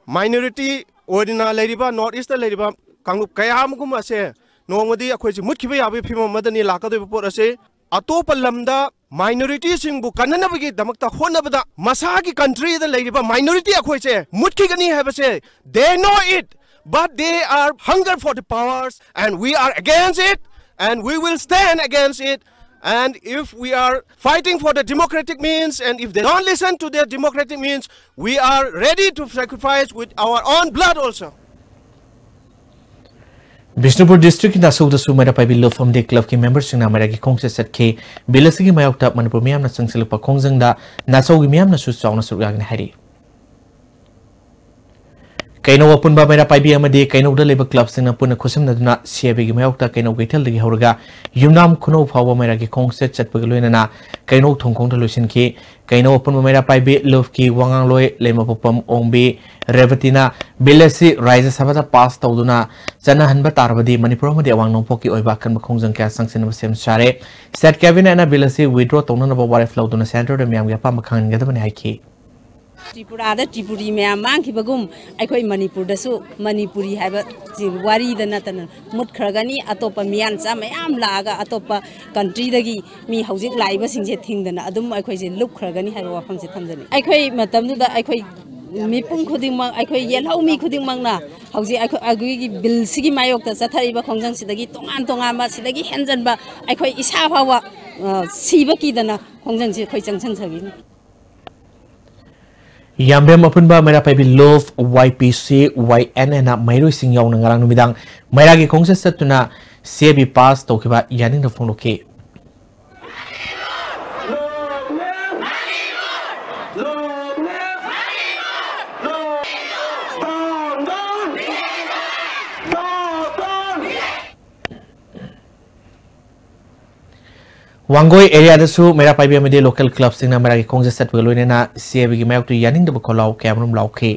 ꯃꯥꯏꯅꯣꯔꯤꯇꯤ ꯑꯣꯏꯅ ꯂꯩꯔꯤꯕ ꯅꯣꯔꯠ ꯏꯁꯇ ꯂꯩꯔꯤꯕ ꯀꯥꯡꯂꯨꯞ ꯀꯌꯥ ꯑꯃꯒꯨꯝ ꯑꯁꯦ ꯅꯣꯡꯃꯗꯤ ꯑꯩꯈꯣꯏꯁꯤ ꯃꯨꯠꯈꯤꯕ ꯌꯥꯕꯒꯤ ꯐꯤꯕꯝ ꯑꯃꯗꯅꯤ ꯂꯥꯛꯀꯗꯧꯔꯤꯕ ꯄꯣꯠ ꯑꯁꯤ꯫ ꯑꯇꯣꯞꯄ ꯂꯝꯗ ꯃꯥꯏꯅꯣꯔꯤꯇꯤꯁꯤꯡꯕꯨ ꯀꯟꯅꯅꯕꯒꯤꯗꯃꯛꯇ ꯍꯣꯠꯅꯕꯗ ꯃꯁꯥꯒꯤ ꯀꯟꯇ꯭ꯔꯤꯗ ꯂꯩꯔꯤꯕ ꯃꯥꯏꯅꯣꯔꯤꯇꯤ ꯑꯩꯈꯣꯏꯁꯦ ꯃꯨꯠꯈꯤꯒꯅꯤ ꯍꯥꯏꯕꯁꯦ they know it, but they are hunger for the powers and we are against it. and we will stand against it. And if we are fighting for the democratic means, and if they don't listen to their democratic means, we are ready to sacrifice with our own blood also. Bishnupur ꯗꯤꯁꯇ꯭ꯔꯤꯛꯀꯤ ꯅꯥꯁꯧꯗꯁꯨ ꯃꯩꯔꯥ ꯄꯥꯏꯕꯤ ꯂꯨꯞ ꯑꯃꯗꯤ ꯀ꯭ꯂꯕꯀꯤ ꯃꯦꯝꯕꯔꯁꯤꯡꯅ ꯃꯩꯔꯥꯒꯤ ꯈꯣꯡꯆꯠ ꯆꯠꯈꯤ꯫ Bill ꯑꯁꯤꯒꯤ ꯃꯥꯌꯣꯛꯇ ꯃꯅꯤꯄꯨꯔ ꯃꯤꯌꯥꯝꯅ ꯆꯪꯁꯤꯜꯂꯛꯄ ꯈꯣꯡꯖꯪꯗ ꯅꯥꯁꯧꯒꯤ ꯃꯤꯌꯥꯝꯅꯁꯨ ꯆꯥꯎꯅ ꯁꯔꯨꯛ ꯌꯥꯒꯅꯤ ꯍꯥꯏꯔꯤ꯫ ꯀꯩꯅꯧ ꯑꯄꯨꯟꯕ ꯃꯩꯔꯥ ꯄꯥꯏꯕꯤ ꯑꯃꯗꯤ ꯀꯩꯅꯧꯗ ꯂꯩꯕ ꯀ꯭ꯂꯕꯁꯤꯡꯅ ꯄꯨꯟꯅ ꯈꯨꯠꯁꯝꯅꯗꯨꯅ ꯁꯤ ꯑꯥꯏ ꯕꯤꯒꯤ ꯃꯥꯌꯣꯛꯇ ꯀꯩꯅꯧ ꯀꯩꯊꯦꯜꯗꯒꯤ ꯍꯧꯔꯒ ꯌꯨꯝꯅꯥꯝ ꯈꯨꯅꯧ ꯐꯥꯎꯕ ꯃꯩꯔꯥꯒꯤ ꯈꯣꯡꯆꯠ ꯆꯠꯄꯒ ꯂꯣꯏꯅꯅ ꯀꯩꯅꯧ ꯊꯣꯡꯈꯣꯡꯗ ꯂꯣꯏꯁꯤꯟꯈꯤ꯫ ꯀꯩꯅꯧ ꯑꯄꯨꯟꯕ ꯃꯩꯔꯥ ꯄꯥꯏꯕꯤ ꯂꯨꯞꯀꯤ ꯋꯥꯉꯥꯡꯂꯣꯏ ꯂꯩꯃꯄꯣꯛꯄꯝ ꯑꯣꯡꯕꯤ ꯔꯦꯕꯇꯤꯅ ꯕꯤꯜ ꯑꯁꯤ ꯔꯥꯖ꯭ꯌ ꯁꯚꯥꯗ ꯄꯥꯁ ꯇꯧꯗꯨꯅ ꯆꯠꯅꯍꯟꯕ ꯇꯥꯔꯕꯗꯤ ꯃꯅꯤꯄꯨꯔ ꯑꯃꯗꯤ ꯑꯋꯥꯡ ꯅꯣꯡꯄꯣꯛꯀꯤ ꯑꯣꯏꯕ ꯑꯀꯟꯕ ꯈꯣꯡꯖꯪ ꯀꯌꯥ ꯆꯪꯁꯤꯟꯅꯕ ꯁꯦꯝ ꯁꯥꯔꯦ꯫ ꯁ꯭ꯇꯦꯠ ꯀꯦꯕꯤꯅꯦꯠꯅ ꯕꯤꯜ ꯑꯁꯤ ꯋꯤꯗ꯭ꯔꯣ ꯇꯧꯅꯅꯕ ꯋꯥꯔꯦꯞ ꯂꯧꯗꯨꯅ ꯁꯦꯟꯇꯔꯗ ꯃꯤꯌꯥꯝꯒꯤ ꯑꯄꯥꯝꯕ ꯈꯪꯍꯟꯒꯗꯕꯅꯤ ꯍꯥꯏꯈꯤ꯫ ꯇ꯭ꯔꯤꯄꯨꯔꯥꯗ ꯇ꯭ꯔꯤꯄꯨꯔꯤ ꯃꯌꯥꯝ ꯃꯥꯡꯈꯤꯕꯒꯨꯝ ꯑꯩꯈꯣꯏ ꯃꯅꯤꯄꯨꯔꯗꯁꯨ ꯃꯅꯤꯄꯨꯔꯤ ꯍꯥꯏꯕ ꯁꯤ ꯋꯥꯔꯤꯗ ꯅꯠꯇꯅ ꯃꯨꯠꯈ꯭ꯔꯒꯅꯤ꯫ ꯑꯇꯣꯞꯄ ꯃꯤꯌꯥꯟꯆꯥ ꯃꯌꯥꯝ ꯂꯥꯛꯑꯒ ꯑꯇꯣꯞꯄ ꯀꯟꯇ꯭ꯔꯤꯗꯒꯤ ꯃꯤ ꯍꯧꯖꯤꯛ ꯂꯥꯛꯏꯕꯁꯤꯡꯁꯦ ꯊꯤꯡꯗꯅ ꯑꯗꯨꯝ ꯑꯩꯈꯣꯏꯁꯦ ꯂꯨꯞꯈ꯭ꯔꯒꯅꯤ ꯍꯥꯏꯕ ꯋꯥꯐꯝꯁꯦ ꯊꯝꯖꯅꯤꯡꯉꯤ꯫ ꯑꯩꯈꯣꯏ ꯃꯇꯝꯗꯨꯗ ꯑꯩꯈꯣꯏ ꯃꯤꯄꯨꯝ ꯈꯨꯗꯤꯡꯃꯛ, ꯑꯩꯈꯣꯏ ꯌꯦꯜꯍꯧ ꯃꯤ ꯈꯨꯗꯤꯡꯃꯛꯅ ꯍꯧꯖꯤꯛ ꯑꯩꯈꯣꯏ, ꯑꯩꯈꯣꯏꯒꯤ ꯕꯤꯜꯁꯤꯒꯤ ꯃꯥꯌꯣꯛꯇ ꯆꯠꯊꯔꯤꯕ ꯈꯣꯡꯖꯪꯁꯤꯗꯒꯤ ꯇꯣꯉꯥꯟ ꯇꯣꯉꯥꯟꯕ, ꯁꯤꯗꯒꯤ ꯍꯦꯟꯖꯟꯕ ꯑꯩꯈꯣꯏ ꯏꯁꯥ ꯐꯥꯎꯕ, ꯑ, ꯁꯤꯕ ꯀꯤꯗꯅ ꯈꯣꯡꯖꯪꯁꯤ ꯑꯩꯈꯣꯏ ꯆꯪꯁꯤꯟꯖꯈꯤꯅꯤ꯫ ꯌꯥꯝꯕꯦꯝ ꯑꯄꯨꯟꯕ ꯃꯩꯔꯥ ꯄꯥꯏꯕꯤ ꯂꯨꯞ, ꯋꯥꯏ ꯄꯤ ꯁꯤ, ꯋꯥꯏ ꯑꯦꯟ ꯑꯦꯅ ꯃꯍꯩꯔꯣꯏꯁꯤꯡ ꯌꯥꯎꯅ ꯉꯔꯥꯡ ꯅꯨꯃꯤꯗꯥꯡ ꯃꯩꯔꯥꯒꯤ ꯈꯣꯡꯆꯠ ꯆꯠꯇꯨꯅ ꯁꯤ ꯑꯥꯏ ꯕꯤ ꯄꯥꯁ ꯇꯧꯈꯤꯕ ꯌꯥꯅꯤꯡꯗꯕ ꯐꯣꯡꯗꯣꯛꯈꯤ꯫ ꯋꯥꯡꯒꯣꯏ ꯑꯦꯔꯤꯌꯥꯗꯁꯨ ꯃꯩꯔꯥ ꯄꯥꯏꯕꯤ ꯑꯃꯗꯤ ꯂꯣꯀꯦꯜ ꯀ꯭ꯂꯕꯁꯤꯡꯅ ꯃꯩꯔꯥꯒꯤ ꯈꯣꯡꯆꯠ ꯆꯠꯄꯒ ꯂꯣꯏꯅꯅ ꯁꯤ ꯑꯥꯏ ꯕꯤꯒꯤ ꯃꯥꯌꯣꯛꯇ ꯌꯥꯅꯤꯡꯗꯕ ꯈꯣꯜꯂꯥꯎ ꯀꯌꯥꯃꯔꯨꯝ ꯂꯥꯎꯈꯤ꯫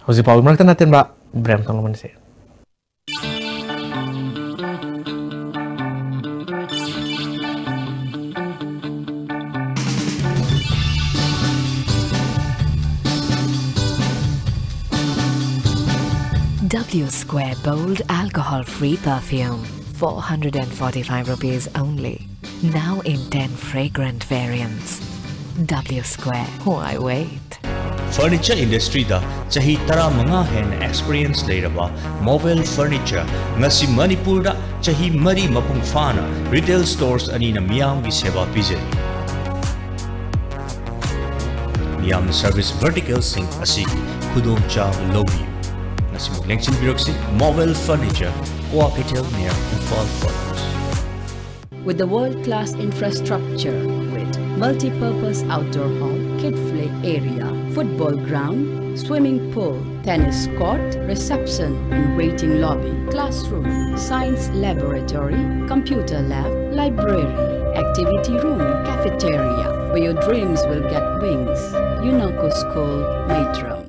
ꯍꯧꯖꯤꯛ ꯐꯥꯎꯒꯤ ꯃꯔꯛꯇ ꯅꯥꯇꯦꯟꯕ ꯕ꯭ꯔꯦꯝ ꯊꯣꯡꯂꯃꯟꯁꯦ꯫ W Square Bold Alcohol Free Perfume, four hundred and forty-five rupees only. Now in ten fragrant variants. W Square. Why wait? Furniture industryꯗ ꯆꯍꯤ ꯇꯔꯥꯃꯉꯥ ꯍꯦꯟꯅ experience ꯂꯩꯔꯕ Movel Furniture ꯉꯁꯤ ꯃꯅꯤꯄꯨꯔꯗ ꯆꯍꯤ ꯃꯔꯤ ꯃꯄꯨꯡ ꯐꯥꯅ retail stores ꯑꯅꯤꯅ ꯃꯤꯌꯥꯝꯒꯤ ꯁꯦꯕꯥ ꯄꯤꯖꯔꯤ꯫ ꯃꯤꯌꯥꯝꯅ service verticalꯁꯤꯡ ꯑꯁꯤꯒꯤ ꯈꯨꯗꯣꯡꯆꯥꯕ ꯂꯧꯕꯤꯌꯨ꯫ ꯉꯁꯤꯃꯛ ꯂꯦꯡꯁꯤꯟꯕꯤꯔꯛꯁꯤ, Movel Furniture, Kua Keitel near Imphal College. With the world-class infrastructure with multi-purpose outdoor hall, kid play area, football ground, swimming pool, tennis court, reception and waiting lobby, classroom, science laboratory, computer lab, library, activity room, cafeteria, where your dreams will get wings. Unako School, Meitram.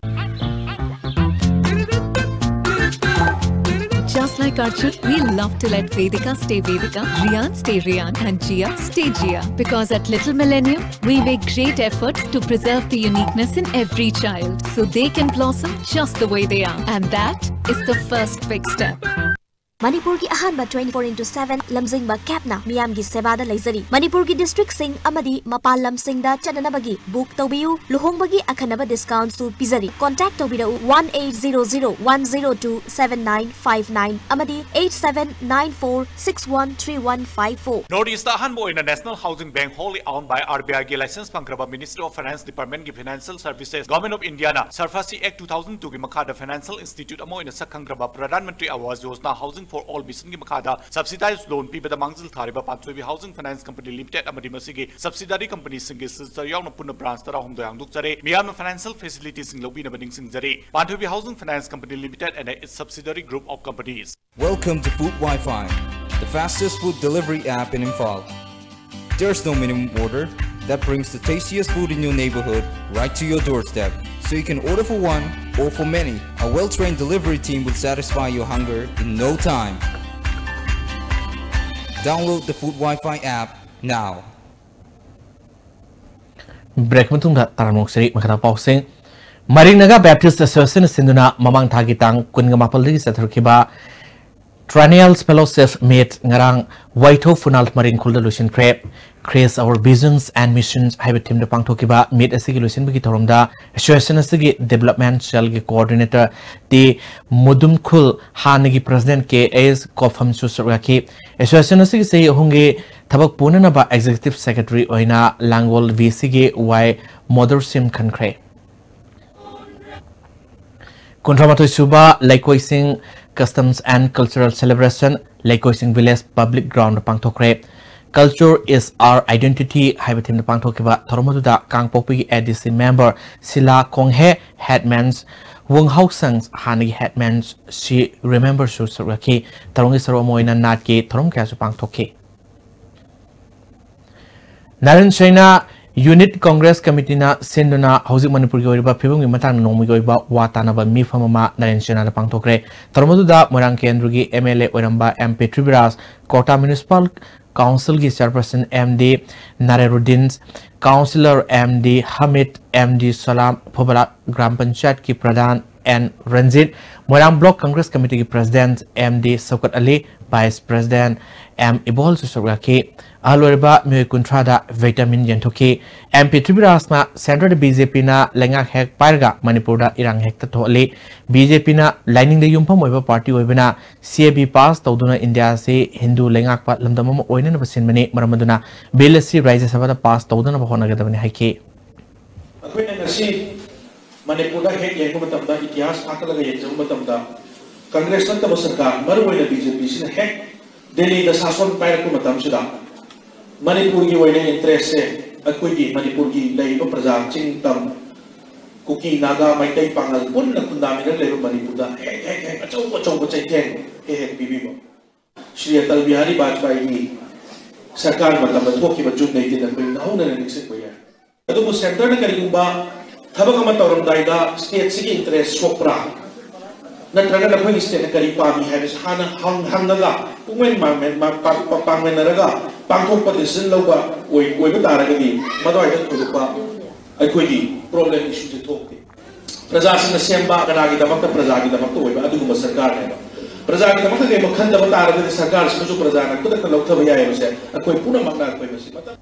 Just like Arjun, we love to let Vedika stay Vedika, Rian stay Rian, and Jia stay Jia. Because at Little Millennium, we make great efforts to preserve the uniqueness in every child so they can blossom just the way they are. And that is the first big step. ꯃꯅꯤꯄꯨꯔꯒꯤ ꯑꯍꯥꯟꯕ twenty-four into seven ꯂꯝꯖꯤꯡꯕ ꯀꯦꯞꯅ ꯃꯤꯌꯥꯝꯒꯤ ꯁꯦꯕꯥꯗ ꯂꯩꯖꯔꯤ꯫ ꯃꯅꯤꯄꯨꯔꯒꯤ districtꯁꯤꯡ ꯑꯃꯗꯤ ꯃꯄꯥꯟ ꯂꯝꯁꯤꯡꯗ ꯆꯠꯅꯅꯕꯒꯤ book ꯇꯧꯕꯤꯌꯨ꯫ ꯂꯨꯍꯣꯡꯕꯒꯤ ꯑꯈꯟꯅꯕ discountꯁꯨ ꯄꯤꯖꯔꯤ꯫ Contact ꯇꯧꯕꯤꯔꯛꯎ one eight zero zero one zero two seven nine five nine ꯑꯃꯗꯤ eight seven nine four six one three one five four꯫ North East ꯑꯍꯥꯟꯕ ꯑꯣꯏꯅ National Housing Bank, wholly owned by RBIꯒꯤ license ꯐꯪꯈ꯭ꯔꯕ Ministry of Finance Departmentꯀꯤ Financial Services, Government of Indiaꯅ SARFAESI Act two thousand twoꯒꯤ ꯃꯈꯥꯗ financial institute ꯑꯃ ꯑꯣꯏꯅ ꯁꯛ ꯈꯪꯈ꯭ꯔꯕ Pradhan Mantri Awas Yojana Housing for All missionꯒꯤ ꯃꯈꯥꯗ subsidized loan ꯄꯤꯕꯗ ꯃꯥꯡꯖꯤꯜ ꯊꯥꯔꯤꯕ ꯄꯥꯟꯊꯣꯏꯕꯤ Housing Finance Company Limited ꯑꯃꯗꯤ ꯃꯁꯤꯒꯤ subsidiary companyꯁꯤꯡꯒꯤ sister ꯌꯥꯎꯅ ꯄꯨꯟꯅ branch ꯇꯔꯥꯍꯨꯝꯗꯣꯏ ꯍꯥꯡꯗꯣꯛꯆꯔꯦ꯫ ꯃꯤꯌꯥꯝꯅ financial facilityꯁꯤꯡ ꯂꯧꯕꯤꯅꯕ ꯅꯤꯡꯁꯤꯡꯖꯔꯤ꯫ ꯄꯥꯟꯊꯣꯏꯕꯤ Housing Finance Company Limited and its subsidiary group of companies. Welcome to Food Wi-Fi, the fastest food delivery app in Imphal. There's no minimum order that brings the tastiest food in your neighborhood right to your doorstep. So you can order for one or for many. A well-trained delivery team will satisfy your hunger in no time. Download the Food Wi-Fi app now. Break ꯃꯇꯨꯡꯗ ꯇꯔꯥꯃꯨꯛ ꯁꯔꯤ ꯃꯈꯥ ꯄꯥꯎꯁꯤꯡ꯫ ꯃꯔꯤꯡ Naga Baptist Association ꯁꯤꯟꯗꯨꯅ ꯃꯃꯥꯡ ꯊꯥꯒꯤ ꯇꯥꯡ ꯀꯨꯟꯒ ꯃꯥꯄꯜꯗꯒꯤ ꯆꯠꯊꯔꯛꯈꯤꯕ Triennial Fellowship Meet ꯉꯔꯥꯡ ꯋꯥꯏꯊꯧ ꯐꯨꯅꯥꯜ ꯃꯔꯤꯡ ꯈꯨꯜꯗ ꯂꯣꯏꯁꯤꯟꯈ꯭ꯔꯦ꯫ Create Our Visions and Missions ꯍꯥꯏꯕ theme ꯗ ꯄꯥꯡꯊꯣꯛꯈꯤꯕ meet ꯑꯁꯤꯒꯤ ꯂꯣꯏꯁꯤꯟꯕꯒꯤ ꯊꯧꯔꯝꯗ association ꯑꯁꯤꯒꯤ development cell ꯒꯤ coordinator ꯇꯤ ꯃꯨꯗꯨꯝꯈꯨꯜ, ꯍꯥꯟꯅꯒꯤ president ꯀꯦ ꯑꯦꯁ ꯀꯣꯐꯝꯁꯨ ꯁꯔꯨꯛ ꯌꯥꯈꯤ꯫ Association ꯑꯁꯤꯒꯤ ꯆꯍꯤ ꯑꯍꯨꯝꯒꯤ ꯊꯕꯛ ꯄꯨꯅꯅꯕ executive secretary ꯑꯣꯏꯅ ꯂꯥꯡꯒꯣꯜ ꯚꯤ ꯁꯤꯒꯤ ꯋꯥꯏ ꯃꯣꯗꯔꯁꯤꯝ ꯈꯟꯈ꯭ꯔꯦ꯫ ꯀꯨꯟꯊ꯭ꯔꯥ ꯃꯥꯊꯣꯏ ꯁꯨꯕ ꯂꯩꯀꯣꯏꯁꯤꯡ Customs and Cultural Celebration ꯂꯩꯀꯣꯏꯁꯤꯡ village public ground the ꯄꯥꯡꯊꯣꯛꯈ꯭ꯔꯦ꯫ Culture is our identity ꯍꯥꯏꯕ theme ꯗ ꯄꯥꯡꯊꯣꯛꯈꯤꯕ ꯊꯧꯔꯝ ꯑꯗꯨꯗ ꯀꯥꯡꯄꯣꯛꯄꯤꯒꯤ ꯑꯦ ꯗꯤ ꯁꯤ member ꯁꯤꯂꯥ ꯈꯣꯡꯍꯦ, headman ꯋꯨꯡꯍꯥꯎꯁꯪ, ꯍꯥꯟꯅꯒꯤ headman ꯁꯤ ꯔꯤꯃꯦꯝꯕꯔ ꯁꯨ ꯁꯔꯨꯛ ꯌꯥꯈꯤ꯫ ꯊꯧꯔꯝꯒꯤ ꯁꯔꯨꯛ ꯑꯃ ꯑꯣꯏꯅ ꯅꯥꯠꯀꯤ ꯊꯧꯔꯝ ꯀꯌꯥꯁꯨ ꯄꯥꯡꯊꯣꯛꯈꯤ꯫ ꯅꯥꯔꯦꯟ ꯁꯦꯅꯥ Unit Congress Committee ꯅ ꯁꯤꯟꯗꯨꯅ ꯍꯧꯖꯤꯛ ꯃꯅꯤꯄꯨꯔꯒꯤ ꯑꯣꯏꯔꯤꯕ ꯐꯤꯕꯝꯒꯤ ꯃꯇꯥꯡꯗ ꯅꯣꯡꯃꯒꯤ ꯑꯣꯏꯕ ꯋꯥ ꯇꯥꯅꯕ ꯃꯤꯐꯝ ꯑꯃ ꯅꯥꯔꯦꯟ ꯁꯦꯅꯥꯗ ꯄꯥꯡꯊꯣꯛꯈ꯭ꯔꯦ꯫ ꯊꯧꯔꯝ ꯑꯗꯨꯗ ꯃꯣꯏꯔꯥꯡ ꯀꯦꯟꯗ꯭ꯔꯒꯤ ꯑꯦꯝ ꯑꯦꯜ ꯑꯦ ꯑꯣꯏꯔꯝꯕ ꯑꯦꯝ ꯄ꯭ꯔꯤꯊꯤꯕꯤꯔꯥꯖ, ꯀꯣꯔꯇꯥ Municipal Council ꯒꯤ chairperson M D Nareruddin, councillor M D Hamid, M D Salam, Phubala ꯒ꯭ꯔꯥꯝ ꯄꯟꯆꯥꯌꯠꯀꯤ ꯄ꯭ꯔꯙꯥꯟ N Ranjit, Moirang Block Congress Committee ꯒꯤ president M D Shaukat Ali, vice president M ꯏꯕꯣꯜꯁꯨ ꯁꯔꯨꯛ ꯌꯥꯈꯤ꯫ ꯑꯍꯜ ꯑꯣꯏꯔꯕ ꯃꯤꯑꯣꯏ ꯀꯨꯟꯊ꯭ꯔꯥꯗ vitamin ꯌꯦꯟꯊꯣꯛꯈꯤ꯫ ꯑꯦꯝ ꯄ꯭ꯔꯤꯊꯤꯕꯤꯔꯥꯖꯅ centre ꯗ ꯕꯤ ꯖꯦ ꯄꯤꯅ ꯂꯩꯉꯥꯛ ꯍꯦꯛ ꯄꯥꯏꯔꯒ ꯃꯅꯤꯄꯨꯔꯗ ꯏꯔꯥꯡ ꯍꯦꯛꯇ ꯊꯣꯛꯍꯜꯂꯤ꯫ ꯕꯤ ꯖꯦ ꯄꯤꯅ ꯂꯥꯏꯅꯤꯡꯗ ꯌꯨꯝꯐꯝ ꯑꯣꯏꯕ party ꯑꯣꯏꯕꯅ ꯁꯤ ꯑꯦ ꯕꯤ pass ꯇꯧꯗꯨꯅ ꯏꯟꯗꯤꯌꯥ ꯑꯁꯤ ꯍꯤꯟꯗꯨ ꯂꯩꯉꯥꯛꯄ ꯂꯝꯗꯝ ꯑꯃ ꯑꯣꯏꯅꯅꯕ ꯁꯤꯟꯕꯅꯤ꯫ ꯃꯔꯝ ꯑꯗꯨꯅ bill ꯑꯁꯤ ꯔꯥꯖ꯭ꯌ ꯁꯚꯥꯗ pass ꯇꯧꯗꯅꯕ ꯍꯣꯠꯅꯒꯗꯕꯅꯤ ꯍꯥꯏꯈꯤ꯫ ꯑꯩꯈꯣꯏꯅ ꯉꯁꯤ ꯃꯅꯤꯄꯨꯔꯗ ꯍꯦꯛ ꯌꯦꯡꯕ ꯃꯇꯝꯗ, ꯏꯇꯤꯍꯥꯁ ꯐꯥꯛꯀꯠꯂꯒ ꯌꯦꯡꯖꯕ ꯃꯇꯝꯗ, ꯀꯪꯒ꯭ꯔꯦꯁ ꯅꯠꯇꯕ ꯁꯔꯀꯥꯔ, ꯃꯔꯨꯑꯣꯏꯅ ꯕꯤ ꯖꯦ ꯄꯤ ꯁꯤꯅ ꯍꯦꯛ ꯗꯦꯜꯂꯤꯗ ꯁꯥꯁꯣꯟ ꯄꯥꯏꯔꯛꯄ ꯃꯇꯝꯁꯤꯗ, ꯃꯅꯤꯄꯨꯔꯒꯤ ꯑꯣꯏꯅ interest ꯁꯦ, ꯑꯩꯈꯣꯏꯒꯤ ꯃꯅꯤꯄꯨꯔꯒꯤ ꯂꯩꯔꯤꯕ ꯄ꯭ꯔꯖꯥ, ꯆꯤꯡ ꯇꯝ, ꯀꯨꯀꯤ, ꯅꯥꯒꯥ, ꯃꯩꯇꯩ, ꯄꯥꯉꯜ ꯄꯨꯟꯅ ꯈꯨꯟꯗꯥꯃꯤꯟꯅ ꯂꯩꯕ ꯃꯅꯤꯄꯨꯔꯗ ꯍꯦꯛ, ꯍꯦꯛ, ꯍꯦꯛ ꯑꯆꯧ ꯑꯆꯧꯕ ꯆꯩꯊꯦꯡ ꯍꯦꯛ, ꯍꯦꯛ ꯄꯤꯕꯤꯕ꯫ ꯁ꯭ꯔꯤ ꯑꯇꯜ ꯕꯤꯍꯥꯔꯤ ꯕꯥꯖꯄꯥꯏꯒꯤ ꯁꯔꯀꯥꯔ ꯃꯇꯝꯗ ꯊꯣꯛꯈꯤꯕ June eighteen ꯑꯩꯈꯣꯏ ꯅꯧꯍꯧꯅꯅ ꯅꯤꯡꯁꯤꯡꯕ ꯌꯥꯏ꯫ ꯑꯗꯨꯕꯨ centre ꯅ ꯀꯔꯤꯒꯨꯝꯕ ꯊꯕꯛ ꯑꯃ ꯇꯧꯔꯝꯗꯥꯏꯗ state ꯁꯤꯒꯤ interest ꯁꯣꯛꯄ꯭ꯔꯥ, ꯅꯠꯇ꯭ꯔꯒ ꯅꯈꯣꯏꯒꯤ state ꯅ ꯀꯔꯤ ꯄꯥꯝꯃꯤ ꯍꯥꯏꯕꯁꯤ ꯍꯥꯟꯅ ꯍꯪ-, ꯍꯪꯉꯒ ꯄꯨꯛꯃꯦꯟ ꯃꯥꯡꯃꯦꯟ-, ꯃꯥ-, ꯄꯥ-, ꯄꯥ-, ꯄꯥꯡꯃꯤꯟꯅꯔꯒ ꯄꯥꯡꯊꯣꯛꯄ decision ꯂꯧꯕ ꯑꯣꯏ-, ꯑꯣꯏꯕ ꯇꯥꯔꯒꯗꯤ ꯃꯗꯨꯋꯥꯏꯗ ꯊꯣꯏꯗꯣꯛꯄ ꯑꯩꯈꯣꯏꯒꯤ problem issue ꯁꯦ ꯊꯣꯛꯇꯦ꯫ ꯄ꯭ꯔꯖꯥꯁꯤꯡꯅ ꯁꯦꯝꯕ, ꯀꯅꯥꯒꯤꯗꯃꯛꯇ? ꯄ꯭ꯔꯖꯥꯒꯤꯗꯃꯛꯇ ꯑꯣꯏꯕ ꯑꯗꯨꯒꯨꯝꯕ ꯁꯔꯀꯥꯔꯅꯦꯕ꯫ ꯄ꯭ꯔꯖꯥꯒꯤꯗꯃꯛꯇ ꯀꯩꯒꯨꯝꯕ ꯈꯟꯗꯕ ꯇꯥꯔꯒꯗꯤ ꯁꯔꯀꯥꯔꯁꯤꯃꯁꯨ ꯄ꯭ꯔꯖꯥꯅ ꯈꯨꯗꯛꯇ ꯂꯧꯊꯕ ꯌꯥꯏ ꯍꯥꯏꯕꯁꯦ ꯑꯩꯈꯣꯏ ꯄꯨꯝꯅꯃꯛꯅ ꯑꯩꯈꯣꯏ ꯃꯁꯤ ꯃꯇꯝ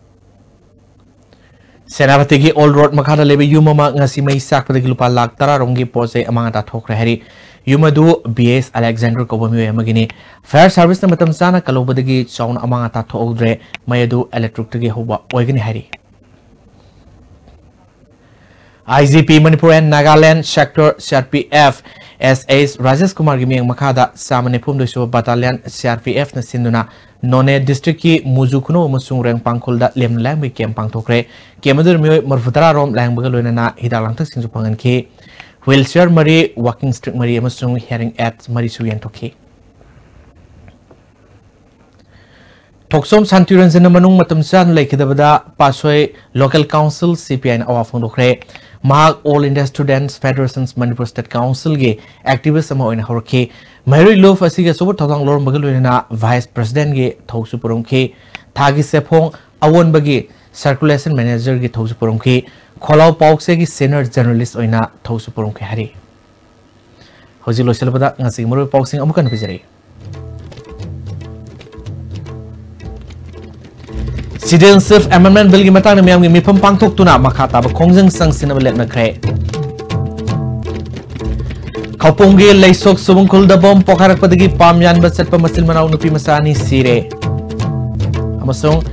ꯁꯦꯅꯥꯄꯇꯤꯒꯤ ꯑꯣꯜ ꯔꯣꯗ ꯃꯈꯥꯗ ꯂꯩꯕ ꯌꯨꯝ ꯑꯃ ꯉꯁꯤ ꯃꯩ ꯆꯥꯛꯄꯗꯒꯤ ꯂꯨꯄꯥ ꯂꯥꯈ ꯇꯔꯥ ꯔꯣꯝꯒꯤ ꯄꯣꯠ ꯆꯩ ꯑꯃꯥꯡ ꯑꯇꯥ ꯊꯣꯛꯈ꯭ꯔꯦ ꯍꯥꯏꯔꯤ꯫ ꯌꯨꯝ ꯑꯗꯨ ꯕꯤ ꯑꯦꯁ ꯑꯂꯦꯛꯖꯦꯟꯗꯔ ꯀꯧꯕ ꯃꯤꯑꯣꯏ ꯑꯃꯒꯤꯅꯤ꯫ ꯐꯥꯌꯔ ꯁꯥꯔꯚꯤꯁꯅ ꯃꯇꯝ ꯆꯥꯅ ꯀꯜꯍꯧꯕꯗꯒꯤ ꯆꯥꯎꯅ ꯑꯃꯥꯡ ꯑꯇꯥ ꯊꯣꯛꯍꯧꯗ꯭ꯔꯦ꯫ ꯃꯩ ꯑꯗꯨ ꯏꯂꯦꯛꯇ꯭ꯔꯤꯛꯇꯒꯤ ꯍꯧꯕ ꯑꯣꯏꯒꯅꯤ ꯍꯥꯏꯔꯤ꯫ I G P Manipur and Nagaland Sector, C R P F, S S Rajesh ꯀꯨꯃꯥꯔꯒꯤ ꯃꯤꯠꯌꯦꯡ ꯃꯈꯥꯗ ꯆꯥꯝꯃ ꯅꯤꯐꯨ ꯍꯨꯝꯗꯣꯏ ꯁꯨꯕ ꯕꯠꯇꯥꯂꯤꯌꯟ ꯁꯤ ꯑꯥꯔ ꯄꯤ ꯑꯦꯐꯅ ꯁꯤꯟꯗꯨꯅ ꯅꯣꯅꯦ ꯗꯤꯁꯇ꯭ꯔꯤꯛꯀꯤ ꯃꯨꯖꯨ ꯈꯨꯅꯧ ꯑꯃꯁꯨꯡ ꯔꯦꯡꯄꯥꯡ ꯈꯨꯜꯗ ꯂꯦꯝꯅ ꯂꯥꯏꯌꯦꯡꯕꯒꯤ ꯀꯦꯝꯞ ꯄꯥꯡꯊꯣꯛꯈ꯭ꯔꯦ꯫ ꯀꯦꯝꯞ ꯑꯗꯨꯗ ꯃꯤꯑꯣꯏ ꯃꯔꯤꯐꯨꯇꯔꯥ ꯔꯣꯝ ꯂꯥꯏꯌꯦꯡꯕꯒ ꯂꯣꯏꯅꯅ ꯍꯤꯗꯥꯛ ꯂꯥꯡꯊꯛꯁꯤꯡꯁꯨ ꯐꯪꯍꯟꯈꯤ꯫ ꯋꯤꯜ ꯆꯤꯌꯔ ꯃꯔꯤ, ꯋꯥꯀꯤꯡ ꯁ꯭ꯇꯤꯛ ꯃꯔꯤ ꯑꯃꯁꯨꯡ ꯍꯤꯌꯔꯤꯡ ꯑꯦꯗ ꯃꯔꯤꯁꯨ ꯌꯦꯟꯊꯣꯛꯈꯤ꯫ ꯊꯣꯛꯆꯣꯝ ꯁꯥꯟꯇꯤꯔꯟꯖꯟꯅ ꯃꯅꯨꯡ ꯃꯇꯝ ꯆꯥꯅ ꯂꯩꯈꯤꯗꯕꯗ ꯄꯥꯠꯁꯣꯏ ꯂꯣꯀꯦꯜ ꯀꯥꯎꯟꯁꯤꯜ, ꯁꯤ ꯄꯤ ꯑꯥꯏꯅ ꯑꯋꯥ ꯐꯣꯡꯗꯣꯛꯈ꯭ꯔꯦ꯫ ꯃꯍꯥꯛ All India Students Federations Manipur State Councilꯒꯤ ꯑꯦꯛꯇꯤꯚꯤꯁ ꯑꯃ ꯑꯣꯏꯅ ꯍꯧꯔꯛꯈꯤ꯫ ꯃꯍꯩꯔꯣꯏ ꯂꯨꯞ ꯑꯁꯤꯒꯤ ꯑꯆꯧꯕ ꯊꯧꯗꯥꯡ ꯂꯧꯔꯝꯕꯒ ꯂꯣꯏꯅꯅ ꯚꯥꯏꯁ ꯄ꯭ꯔꯦꯁꯤꯗꯦꯟꯒꯤ ꯊꯧꯁꯨ ꯄꯨꯔꯝꯈꯤ꯫ ꯊꯥꯒꯤ ꯆꯦꯐꯣꯡ ꯑꯑꯣꯟꯕꯒꯤ ꯁꯔꯀꯨꯂꯦꯁꯟ ꯃꯦꯅꯦꯖꯔꯒꯤ ꯊꯧꯁꯨ ꯄꯨꯔꯝꯈꯤ꯫ ꯈꯣꯜꯂꯥꯎ ꯄꯥꯎꯆꯦꯒꯤ ꯁꯦꯅꯤꯌꯔ ꯖꯔꯅꯦꯂꯤꯁ ꯑꯣꯏꯅ ꯊꯧꯁꯨ ꯄꯨꯔꯝꯈꯤ ꯍꯥꯏꯔꯤ꯫ ꯍꯧꯖꯤꯛ ꯂꯣꯏꯁꯤꯜꯂꯕꯗ ꯉꯁꯤꯒꯤ ꯃꯔꯨꯑꯣꯏꯕ ꯄꯥꯎꯁꯤꯡ ꯑꯃꯨꯛ ꯍꯟꯅ ꯄꯤꯖꯔꯤ꯫ Citizenship Amendment Billꯒꯤ ꯃꯇꯥꯡꯗ ꯃꯤꯌꯥꯝꯒꯤ ꯃꯤꯐꯝ ꯄꯥꯡꯊꯣꯛꯇꯨꯅ ꯃꯈꯥ ꯇꯥꯕ ꯈꯣꯡꯖꯪ ꯆꯪꯁꯤꯟꯅꯕ ꯂꯦꯞꯅꯈ꯭ꯔꯦ꯫ ꯈꯧꯄꯨꯝꯒꯤ ꯂꯩꯁꯣꯛ ꯁꯨꯕꯨꯡꯈꯨꯜꯗ ꯕꯣꯝ ꯄꯣꯈꯥꯏꯔꯛꯄꯗꯒꯤ ꯄꯥꯝ ꯌꯥꯟꯕ ꯆꯠꯄ ꯃꯆꯤꯟ ꯃꯅꯥꯎ ꯅꯨꯄꯤ ꯃꯆꯥ ꯑꯅꯤ ꯁꯤꯔꯦ꯫ ꯑꯃꯁꯨꯡ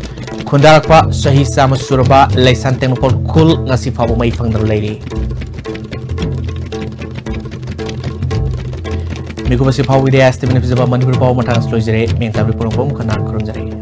ꯈꯨꯟꯗꯥꯔꯛꯄ ꯆꯍꯤ ꯆꯥꯝꯃ ꯁꯨꯔꯕ ꯂꯩꯁꯥꯟ ꯇꯦꯡꯅꯧꯄꯜ ꯈꯨꯜ ꯉꯁꯤ ꯐꯥꯎꯕ ꯃꯩ ꯐꯪꯗꯅ ꯂꯩꯔꯤ꯫ ꯃꯤꯀꯨꯞ ꯑꯁꯤ ꯐꯥꯎꯕꯤꯔꯦ꯫ ꯑꯦꯁ ꯇꯤ ꯚꯤꯅ ꯄꯤꯖꯕ ꯃꯅꯤꯄꯨꯔꯤ ꯄꯥꯎ ꯃꯇꯥꯡ ꯑꯁꯤ ꯂꯣꯏꯖꯔꯦ꯫ ꯃꯤꯌꯥꯝ ꯇꯥꯕꯤꯔꯤꯕ ꯄꯨꯝꯅꯃꯛꯄꯨ ꯑꯃꯨꯛ ꯍꯟꯅ ꯈꯨꯔꯨꯝꯖꯔꯤ꯫